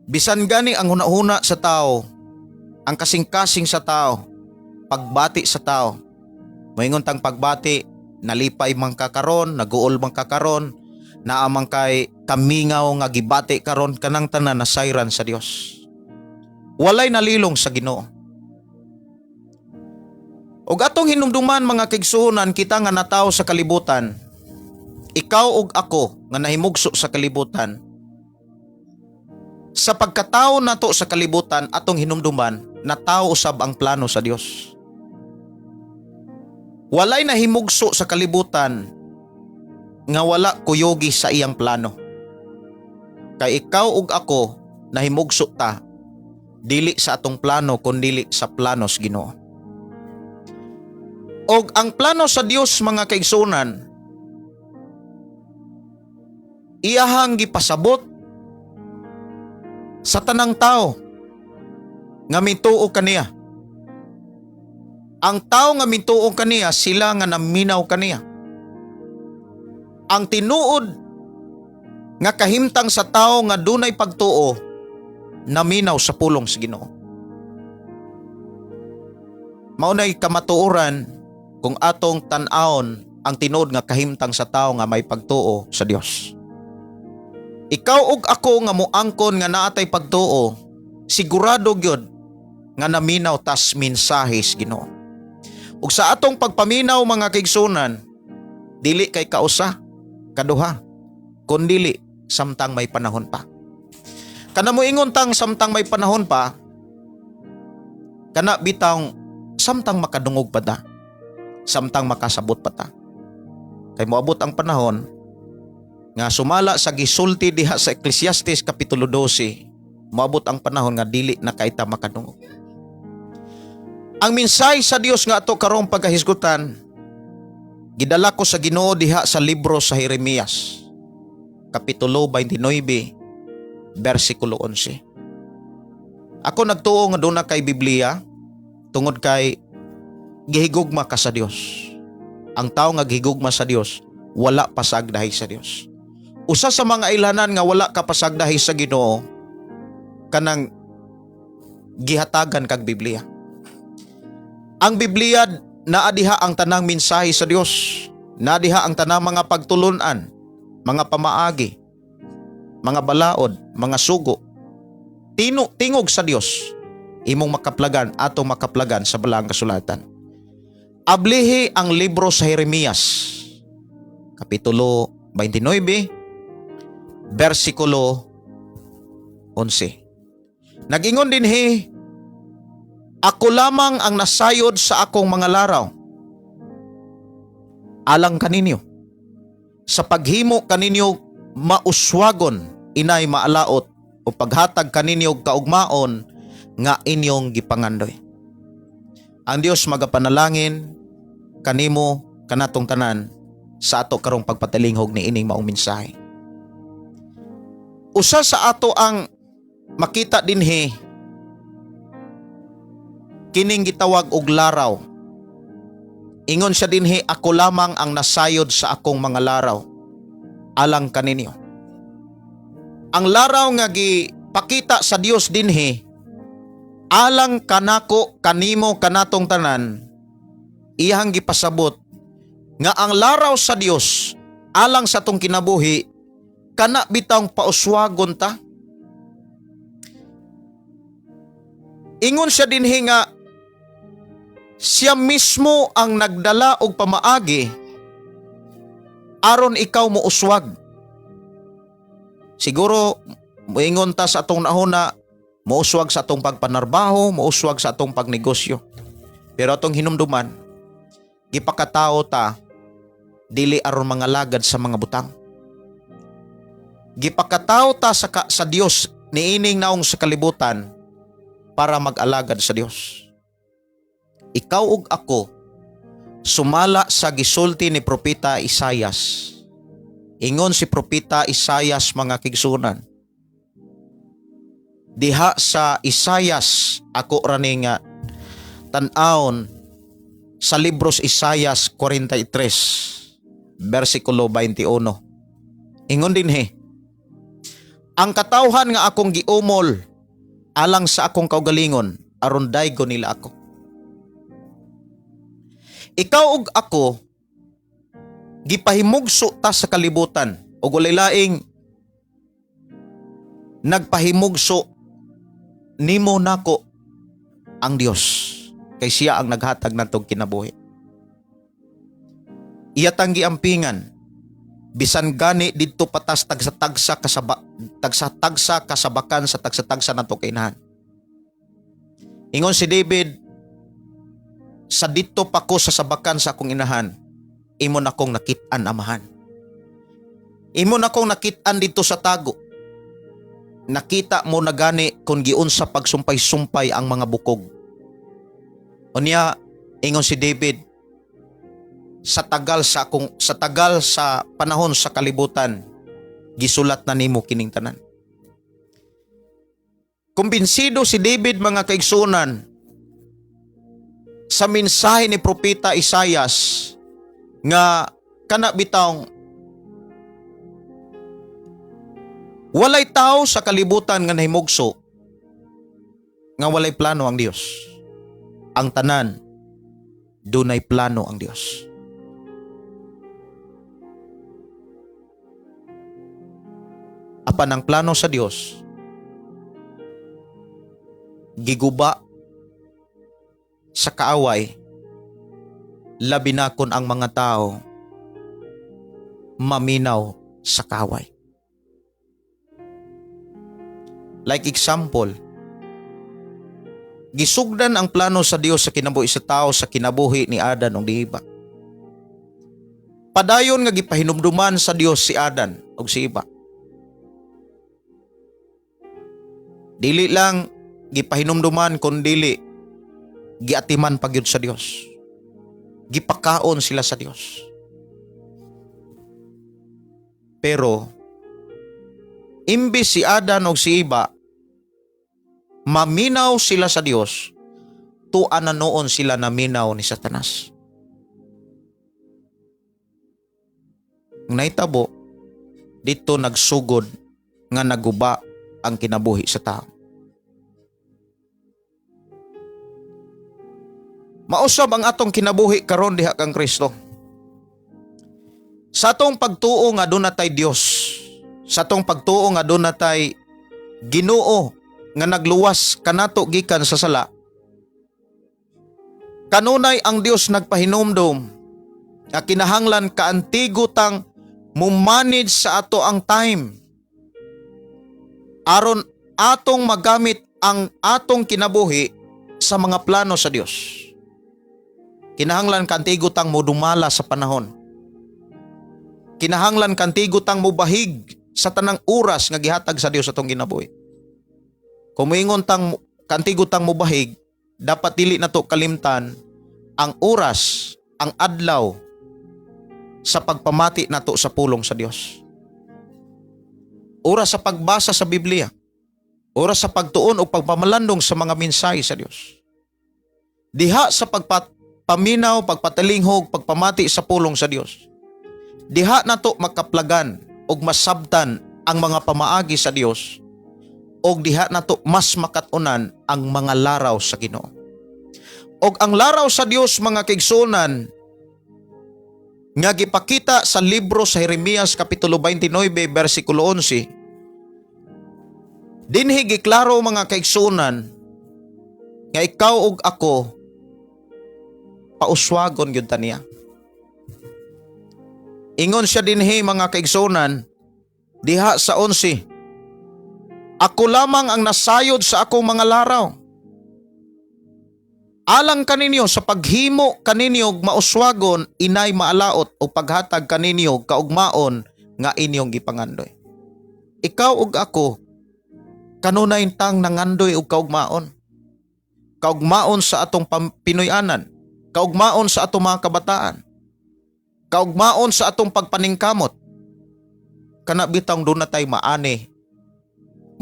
Bisan gani ang hunahuna sa tao, ang kasing-kasing sa tao, pagbati sa tao. Moingon tang pagbati, nalipay man ka karon, naguol man ka karon, Naa man kay kamingaw nga gibati karon, kanang tanan nasayran sa Dios. Walay nalilong sa Ginoo. Ug atong hinumduman, mga kaigsuonan, kita nga natawo sa kalibutan, ikaw ug ako nga nahimugso sa kalibutan, sa pagkatao nato sa kalibutan, atong hinumduman, natawo usab ang plano sa Dios. Walay nahimugso sa kalibutan nga wala kuyogi sa iyang plano. Kay ikaw ug ako, nahimugso ta dili sa atong plano kundili sa plano sa Ginoo. Og ang plano sa Dios, mga kaigsunan, iyahang gipasabot sa tanang tao nga mituo kaniya. Ang tao nga mituo kaniya, sila nga naminaw kaniya. Ang tinuod nga kahimtang sa tao nga dunay pagtuo, naminaw sa pulong sa Ginoo. Mao nay kamatuoran kung atong tan-awon ang tinuod nga kahimtang sa tao nga may pagtuo sa Dios. Ikaw ug ako nga moangkon nga naatay pagtuo, sigurado gyud nga naminaw tas mensahe sa Ginoo. Ug sa atong pagpaminaw, mga kaigsunan, dili kay kausa, kaduha, kundili samtang may panahon pa. Kana moingon tang samtang may panahon pa, kana bitang samtang makadungog pa ta, samtang makasabot pa ta. Kay moabot ang panahon nga sumala sa gisulti diha sa Ecclesiastes kapitulo 12, moabot ang panahon nga dili na kay ta makadungog. Ang mensahe sa Dios nga ato karong pagkahisgutan, gidala ko sa Ginoo diha sa libro sa Jeremias kapitulo 29 bersikulo 11. Ako nagtuo nga duna kay Biblia tungod kay gihigugma ka sa Dios. Ang tao nga gihigugma sa Dios, wala pasagdahi sa Dios. Usa sa mga ilhanan nga wala ka pasagdahi sa Ginoo, kanang gihatagan kag Biblia. Ang Biblia, naa diha ang tanang mensahe sa Dios. Naa diha ang tanang mga pagtulunan, mga pamaagi, mga balaod, mga sugo. Tino, tingog sa Dios imong makaplagan, atong makaplagan sa Balaang Kasulatan. Ablihi ang libro sa Jeremias, kapitulo 29, bersikulo 11. Nagingon dinhi, "Ako lamang ang nasayod sa akong mga laraw alang kaninyo, sa paghimo kaninyo mauswagon inay maalaot o paghatag kaninyo kaugmaon nga inyong gipangandoy." Ang Dios magapanalangin kanimo, kanatong tanan, sa ato karong pagpatalinghog ni ining maong mensahe. Usa sa ato ang makita dinhi, kining gitawag og laraw. Ingon siya dinhi, "Ako lamang ang nasayod sa akong mga laraw alang kaninyo." Ang laraw nga gipakita sa Dios dinhi alang kanako, kanimo, kanatong tanan, iyang gipasabot nga ang laraw sa Dios alang sa atong kinabuhi, kana bitawng pauswagon ta. Ingon siya dinhi nga siya mismo ang nagdala og pamaagi aron ikaw mo uswag. Siguro moingon ta sa atong nahuna, mouswag sa atong pagpanarbaho, mouswag sa atong pagnegosyo. Pero atong hinumduman, gipakatao ta dili aron mga lagad sa mga butang. Gipakatao ta sa Dios niining naong sa kalibutan para mag-alagad sa Dios. Ikaw ug ako, sumala sa gisulti ni Propeta Isayas. Ingon si Propeta Isayas, mga kaigsuonan. Diha sa Isayas, ako rani nga tan-awon sa libros Isayas 43 versikulo 21. Ingon dinhi, "Ang katawhan nga akong giumol alang sa akong kaugalingon aron daygon nila ako." Ikaw ug ako, gipahimugso ta sa kalibutan. O walay laing nagpahimugso nimo nako, ang Dios, kay siya ang naghatag natong kinabuhi. Iya tang giampingan bisan gani didto patas tagsa-tagsa kasaba, tagsa-tagsa kasabakan sa tagsa-tagsa nato kainahan. Ingon si David, "Sa didto pa ko sa sabakan sa akong inahan, imo na kong nakit-an, Amahan. Imo na kong nakit-an didto sa tago. Nakita mo na gani kung giunsa pagsumpay-sumpay ang mga bukog." Unya, ingon si David, "Sa tagal sa panahon sa kalibutan, gisulat na nimo kining tanan." Kumbinsido si David, mga kaigsunan, sa mensahe ni Propeta Isayas nga kana bitawng walay tao sa kalibutan nga nahimugso nga walay plano ang Dios. Ang tanan, dunay plano ang Dios. Apan ang plano sa Dios giguba sa kaaway, labi na kon ang mga tao maminaw sa kaaway. Like example, gisugdan ang plano sa Dios sa kinabuhi sa tao sa kinabuhi ni Adan ug ni Eva. Padayon nga gipahinumduman sa Dios si Adan ug si Eva. Dili lang gipahinumduman kun dili giatiman pa gyud sa Dios. Gipakaon sila sa Dios. Pero imbis si Adan ug si Eva maminaw sila sa Dios, tuan na noon sila naminaw ni Satanas. Ang nahitabo, didto nagsugod nga naguba ang kinabuhi sa tao. Mausab ang atong kinabuhi karon diha kang Kristo. Sa atong pagtuo nga duna tay Dios, sa atong pagtuo nga duna tay Ginoo nga nagluwas kanato gikan sa sala. Kanunay ang Dios nagpahinumdum nga kinahanglan kaantigo tang mumanage sa ato ang time aron atong magamit ang atong kinabuhi sa mga plano sa Dios. Kinahanglan kaantigo tang modumala sa panahon. Kinahanglan kaantigo tang mobahig sa tanang oras nga gihatag sa Dios atong kinabuhi. Kung moingon tang kaantigo tang mobahig, dapat dili nato kalimtan ang oras, ang adlaw sa pagpamati nato sa pulong sa Dios. Oras sa pagbasa sa Biblia. Oras sa pagtuon o pagpamalandong sa mga mensahe sa Dios. Diha sa pagpaminaw, pagpatalinghog, pagpamati sa pulong sa Dios, diha nato makaplagan og masabtan ang mga pamaagi sa Dios og diha nato mas makat-unan ang mga laraw sa Ginoo. Og ang laraw sa Dios, mga kaigsunan, nga gipakita sa libro sa Jeremias kapitulo 29 bersikulo 11, dinhi giklaro, mga kaigsunan, nga ikaw ug ako pauswagon gyud ta niya. Ingon siya dinhi, mga kaigsunan, diha sa 11, "Ako lamang ang nasayod sa akong mga laraw. Alang kaninyo sa paghimo kaninyo og mauswagon, inay maalaot, o paghatag kaninyo kaugmaon nga inyong gipangandoy." Ikaw ug ako kanunay tang nangandoy og kaugmaon. Kaugmaon sa atong Pinoy-anan, kaugmaon sa atong mga kabataan, kaugmaon sa atong pagpaningkamot. Kana bitang duna tay maani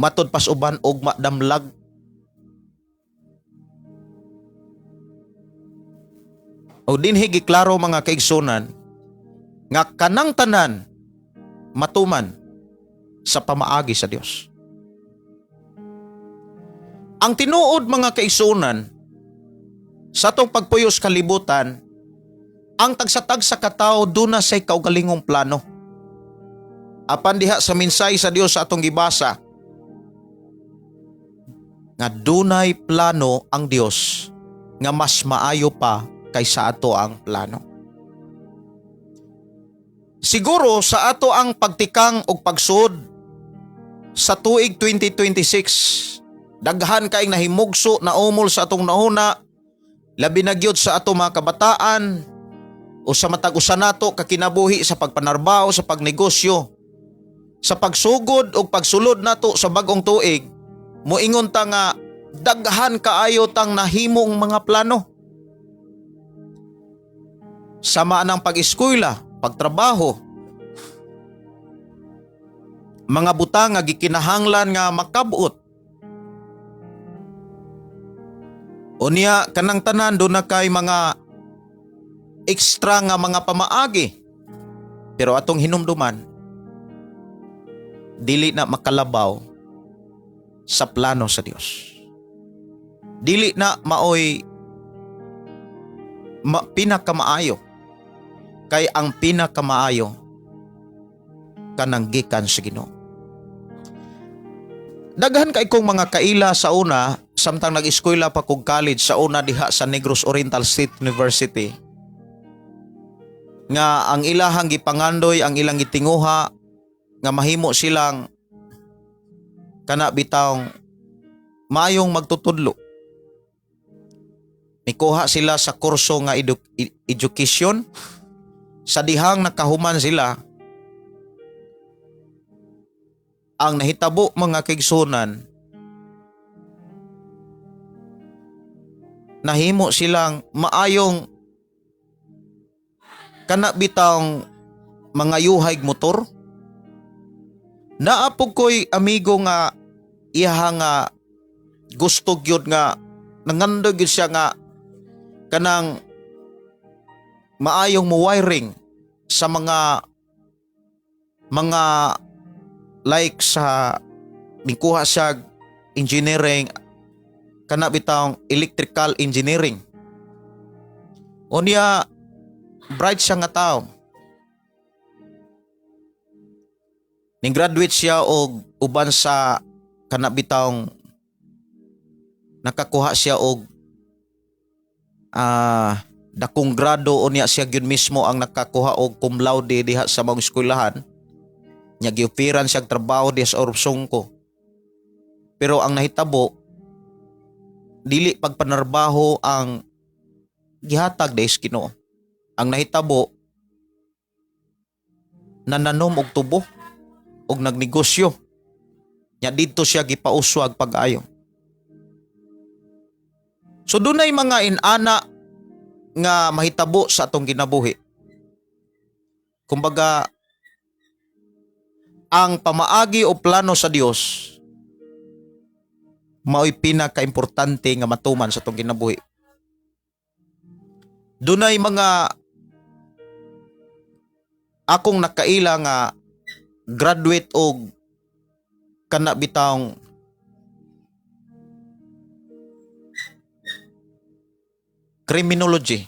matud pas uban og madamlag. O dinhi giklaro, mga kaigsunan, nga kanang tanan matuman sa pamaagi sa Dios. Ang tinuod, mga kaigsunan, sa atong pagpuyos kalibutan, ang tagsa-tagsa katawo duna say kaugalingong plano. Apan diha sa mensahe sa Dios sa atong gibasa nga dunay plano ang Dios nga mas maayo pa kaysa ato ang plano. Siguro sa ato ang pagtikang og pagsud sa tuig 2026, daghan kaing nahimugso na umol sa atong nahuna, labi na gyud sa ato mga kabataan o sa matag usa nato kakinabuhi sa pagpanarbaho, sa pagnegosyo. Sa pagsugod o pagsulod nato sa bag-ong tuig, moingon ta nga daghan kaayo tang nahimong mga plano. Sama ng pag-eskwela, pagtrabaho, mga butang nga gikinahanglan nga makabot. Unya kanang tanan doon na kay mga ekstra nga mga pamaagi. Pero atong hinumduman, dili na makalabaw sa plano sa Dios. Dili na maoy pinakamaayo. Kay ang pinakamaayo kanang gikan sa Ginoo. Daghan kay kong mga kaila sa una, samtang nag-eskwela pa kog college sa una diha sa Negros Oriental State University, nga ang ilahang gipangandoy, ang ilang gitinguha nga mahimo silang kana bitawng maayong magtutudlo. Mikuha sila sa kurso nga education. Sa dihang nakahuman sila, ang nahitabo mga kaigsunan, nahimo silang maayong kana bitawng mga yuhay motor. Naapog ko'y amigo nga iyaha nga gusto gyud nga nangandoy gyud siya nga kanang maayong mo wiring sa mga like sa mikuha siya engineering kana bitawng electrical engineering. Unya bright siya nga tao. Ning graduate siya og uban sa kana bitawng nakakuha siya og dakong grado. Unya siya gyud mismo ang nakakuha og cum laude diha sa mga eskwelahan. Nya giupiran siya og trabaho diha sa Orbsungko. Pero ang nahitabo, dili pagpanarbaho ang gihatag dahil sa Ginoo. Ang nahitabo, nananom og tubo og nagnegosyo. Nya didto siya gipauswag pag-ayo. So dunay mga inana nga mahitabo sa atong kinabuhi. Kumbaga, ang pamaagi o plano sa Dios mao'y pinakaimportante nga matuman sa atong kinabuhi. Dunay mga akong nakaila nga graduate og kana bitawng criminology.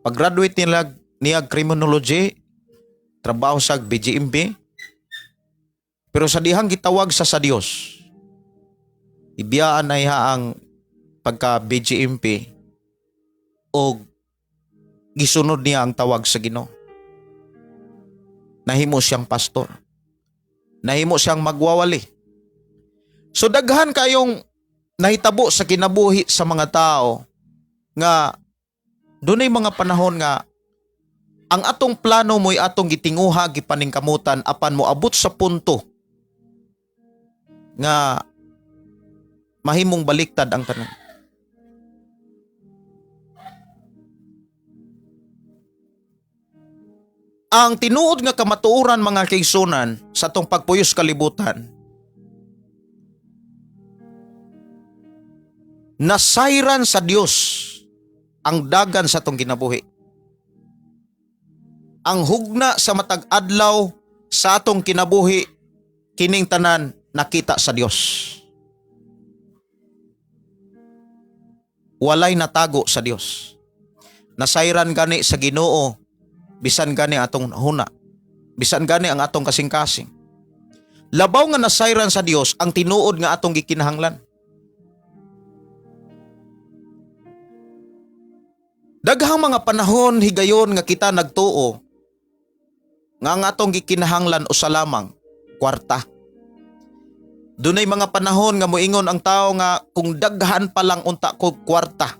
Pag-graduate nila niya criminology, trabaho sa BGMP, pero sa dihang gitawag sa Dios, ibiyaan na iha ang pagka BGMP o gisunod niya ang tawag sa Ginoo. Nahimo siyang pastor. Nahimo siyang magwawali. So daghan kayong nahitabo sa kinabuhi sa mga tao nga dunay mga panahon nga ang atong plano mo'y atong gitinguha, gipaningkamutan, apan moabot sa punto nga mahimong baliktad ang tanan. Ang tinuod nga kamatuoran mga kaigsunan sa atong pagpuyos kalibutan, nasayran sa Dios ang dagan sa atong kinabuhi. Ang hugna sa matag adlaw sa atong kinabuhi, kining tanan nakita sa Dios. Walay natago sa Dios. Nasayran gani sa Ginoo bisan gani atong huna, Bisan gani ang atong kasing-kasing. Labaw nga nasayran sa Dios ang tinuod nga atong gikinahanglan. Daghang mga panahon higayon nga kita nagtuo nga ang atong gikinahanglan usa lamang, kwarta. Dunay mga panahon nga moingon ang tao nga kung daghan pa lang unta ko kwarta,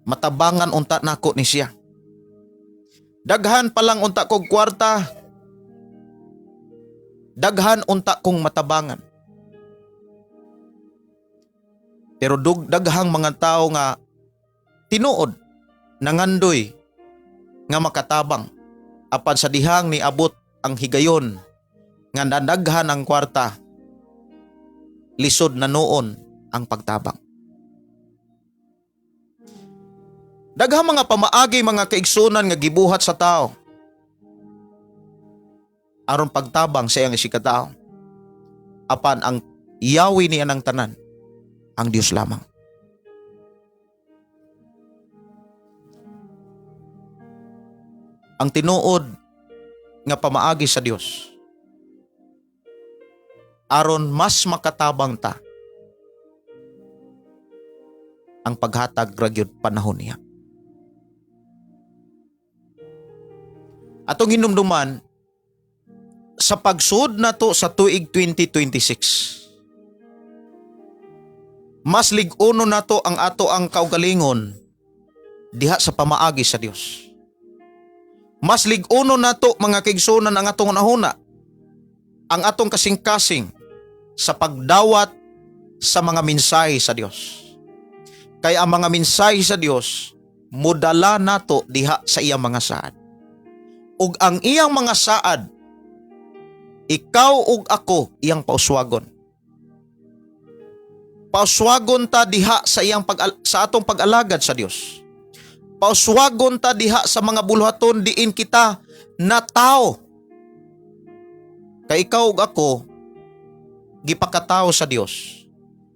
matabangan unta nako ni siya. Daghan pa lang unta kog kwarta, daghan unta kong matabangan. Pero daghang mga tao nga tinuod nangandoy nga makatabang apan sa dihang niabot ang higayon nga nadaghan ang kwarta, lisod na noon ang pagtabang. Daghang mga pamaagi, mga kaigsunan, nga gibuhat sa tao aron pagtabang sa iyang isigkatawo. Apan ang yawi niya ng tanan, ang Dios lamang. Ang tinuod nga pamaagi sa Dios aron mas makatabang ta, ang paghatag ra gyud panahon niya. Atong hinumduman sa pagsud nato sa tuig 2026, mas lig-uno nato ang ato ang kaugalingon diha sa pamaagi sa Dios. Mas lig-uno nato, mga kaigsunan, ang atong hunahuna, ang atong kasing-kasing sa pagdawat sa mga mensahe sa Dios. Kay ang mga mensahe sa Dios mudala nato diha sa iyang mga saad. Ug ang iyang mga saad, ikaw ug ako iyang pauswagon. Pauswagon ta diha sa atong pag-alagad sa Dios. Pauswagon ta diha sa mga buluhaton diin kita na tao. Kay ikaw ug ako gipakatao sa Dios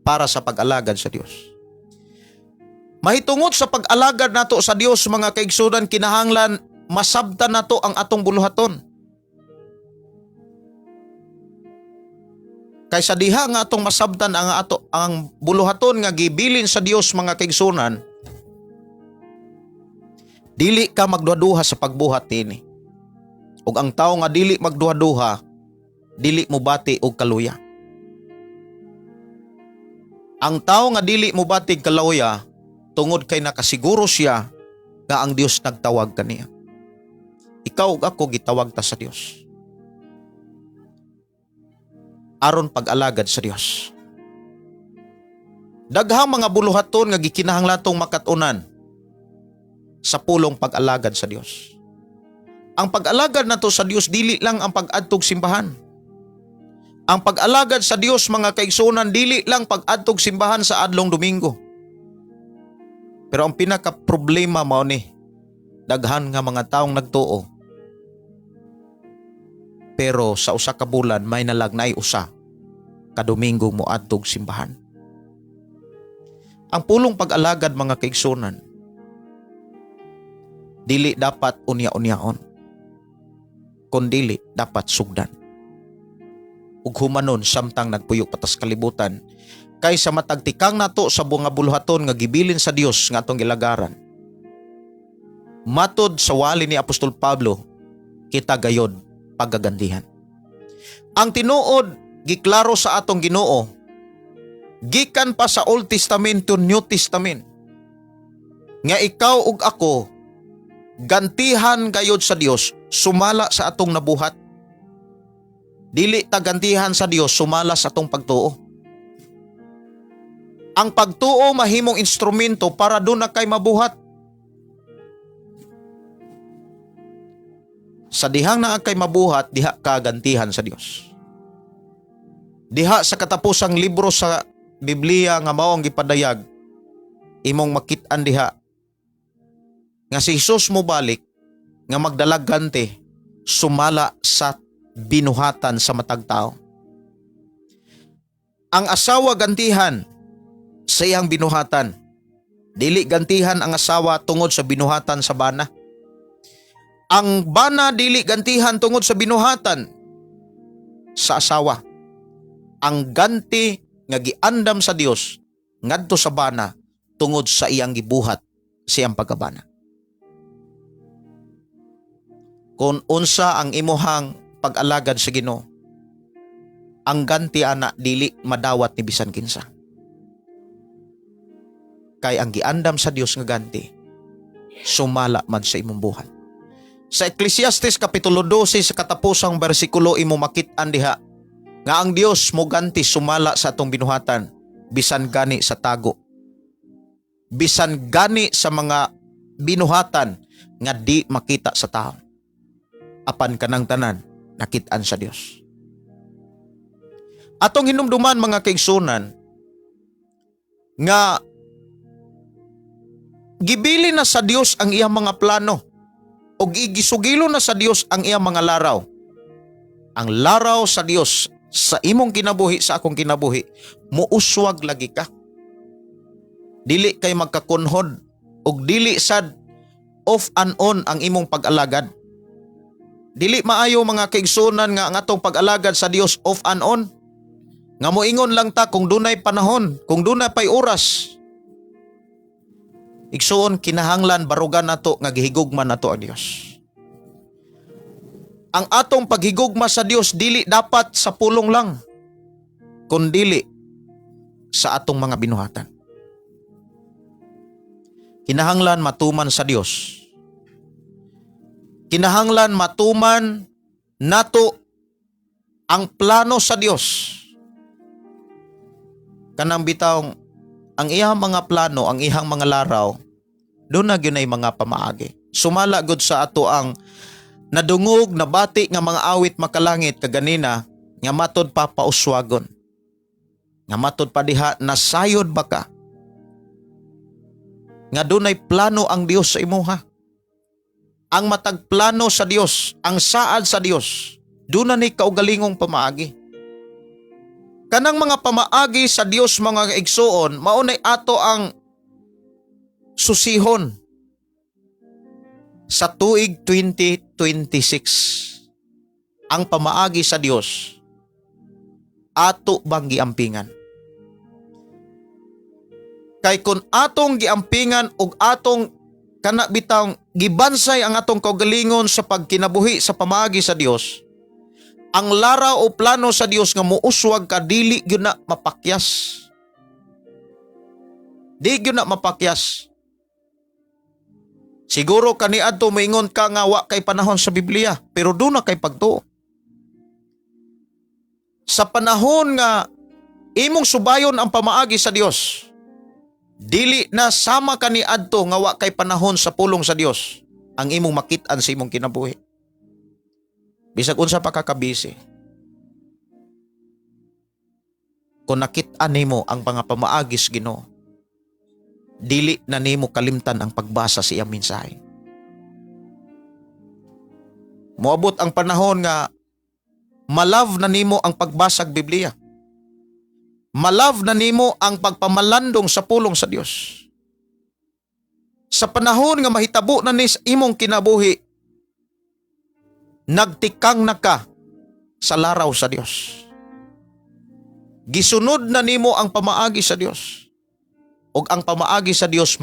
para sa pag-alagad sa Dios. Mahitungod sa pag-alagad nato sa Dios, mga kaigsunan, kinahanglan masabtan nato ang atong buluhaton. Kaysa diha nga atong masabtan ang buluhaton nga gibilin sa Dios, mga kaigsunan, dili ka magduha-duha sa pagbuhat niini. Ug ang tawo nga dili magduha-duha, dili mobati og kaluya. Ang tawo nga dili mobati og kaluya tungod kay nakasiguro siya nga ang Dios nagtawag kaniya. Ikaw ug ako gitawag ta sa Dios aron pag-alagad sa Dios. Daghang mga buluhaton nga gikinahanglan tong makat-unan sa pulong pag-alagad sa Dios. Ang pag-alagad nato sa Dios dili lang ang pag-adtog simbahan. Ang pag-alagad sa Dios, mga kaigsunan, dili lang pag-adtog simbahan sa adlong Domingo. Pero ang pinaka problema mao ni daghan nga mga taong nagtuo pero sa usa ka bulan may nalag naay usa ka Domingo moadtog simbahan. Ang pulong pag-alagad, mga kaigsunan, dili dapat unya-unyaon, kundili dapat sugdan ug humanon samtang nagpuyo pa tas kalibutan, kay sa matag tikang nato sa mga buluhaton nga gibilin sa Dios nga atong gilagaran. Matod sa wali ni Apostol Pablo, kita gayod pagagantihan. Ang tinuod giklaro sa atong Ginoo gikan pa sa Old Testament to New Testament nga ikaw ug ako gantihan gayod sa Dios sumala sa atong nabuhat. Dili ta gantihan sa Dios sumala sa atong pagtuo. Ang pagtuo mahimong instrumento para duna kay mabuhat. Sa dihang naa kay mabuhat, diha ka gantihan sa Dios. Diha sa katapusang libro sa Biblia nga mao ang gipadayag, imong makit-an diha nga si Jesus mobalik nga magdalag ganti sumala sa binuhatan sa matag tao. Ang asawa gantihan sa iyang binuhatan. Dili gantihan ang asawa tungod sa binuhatan sa bana. Ang bana dili gantihan tungod sa binuhatan sa asawa. Ang ganti nga giandam sa Dios ngadto sa bana tungod sa iyang gibuhat siyang pagkabana. Kung unsa ang imuhang pag-alagad sa Ginoo, ang ganti ana dili madawat ni bisan kinsa. Kay ang giandam sa Dios nga ganti sumala man sa imong buhat. Sa Ecclesiastes kapitulo 12 sa katapusang bersikulo, imo makit-an diha nga ang Dios mo ganti sumala sa atong binuhatan bisan gani sa tago. Bisan gani sa mga binuhatan nga di makita sa tao. Apan kanang tanan nakit-an sa Dios. Atong hinumduman, mga kaigsunan, nga gibili na sa Dios ang iyang mga plano o gisugilo na sa Dios ang iyang mga laraw. Ang laraw sa Dios sa imong kinabuhi, sa akong kinabuhi, muuswag lagi ka. Dili kay magkakunhod ug dili sad off and on ang imong pag-alagad. Dili maayo, mga kaigsunan, nga ang atong pag-alagad sa Dios off and on. Nga moingon lang ta kung dunay panahon, kung dunay pay oras. Igsuon, kinahanglan barugan nato nga gihigugma nato ang Dios. Ang atong paghigugma sa Dios dili dapat sa pulong lang, kundili sa atong mga binuhatan. Kinahanglan matuman sa Dios. Kinahanglan matuman nato ang plano sa Dios. Kanang bitawng ang iyang mga plano, ang iyang mga laraw, duna gyud ay mga pamaagi. Sumala gud sa ato ang nadungog, nabati nga mga awit makalangit kaganina nga matod pa pauswagon. Nga matod pa diha, nasayod ba ka? Nga dunay plano ang Dios sa imuha. Ang matag plano sa Dios, ang saad sa Dios, duna ni kaugalingong pamaagi. Kanang mga pamaagi sa Dios, mga igsuon, maunay ato ang susihon sa tuig 2026. Ang pamaagi sa Dios, ato bang giampingan? Kay kung atong giampingan ug atong kana bitang gibansay ang atong kaugalingon sa pagkinabuhi sa pamaagi sa Dios, ang laraw o plano sa Dios nga muuswag ka, dili gyud na mapakyas. Di gyud na mapakyas. Siguro kaniadto moingon ka nga wa kay panahon sa Biblia, pero duna kay pagtuo. Sa panahon nga imong subayon ang pamaagi sa Dios, dili na sama kaniadto nga wa kay panahon sa pulong sa Dios ang imong makit-an sa imong kinabuhi. Bisag unsa pa ka kabisi. Kung nakit-an nimo ang mga pamaagi sa Ginoo, dili na nimo kalimtan ang pagbasa sa iyang mensahe. Moabot ang panahon nga ma-love na nimo ang pagbasag Biblia. Ma-love na nimo ang pagpamalandong sa pulong sa Dios. Sa panahon nga mahitabo na ni sa imong kinabuhi, nagtikang na ka sa laraw sa Dios. Gisunod na nimo ang pamaagi sa Dios. Ug ang pamaagi sa Dios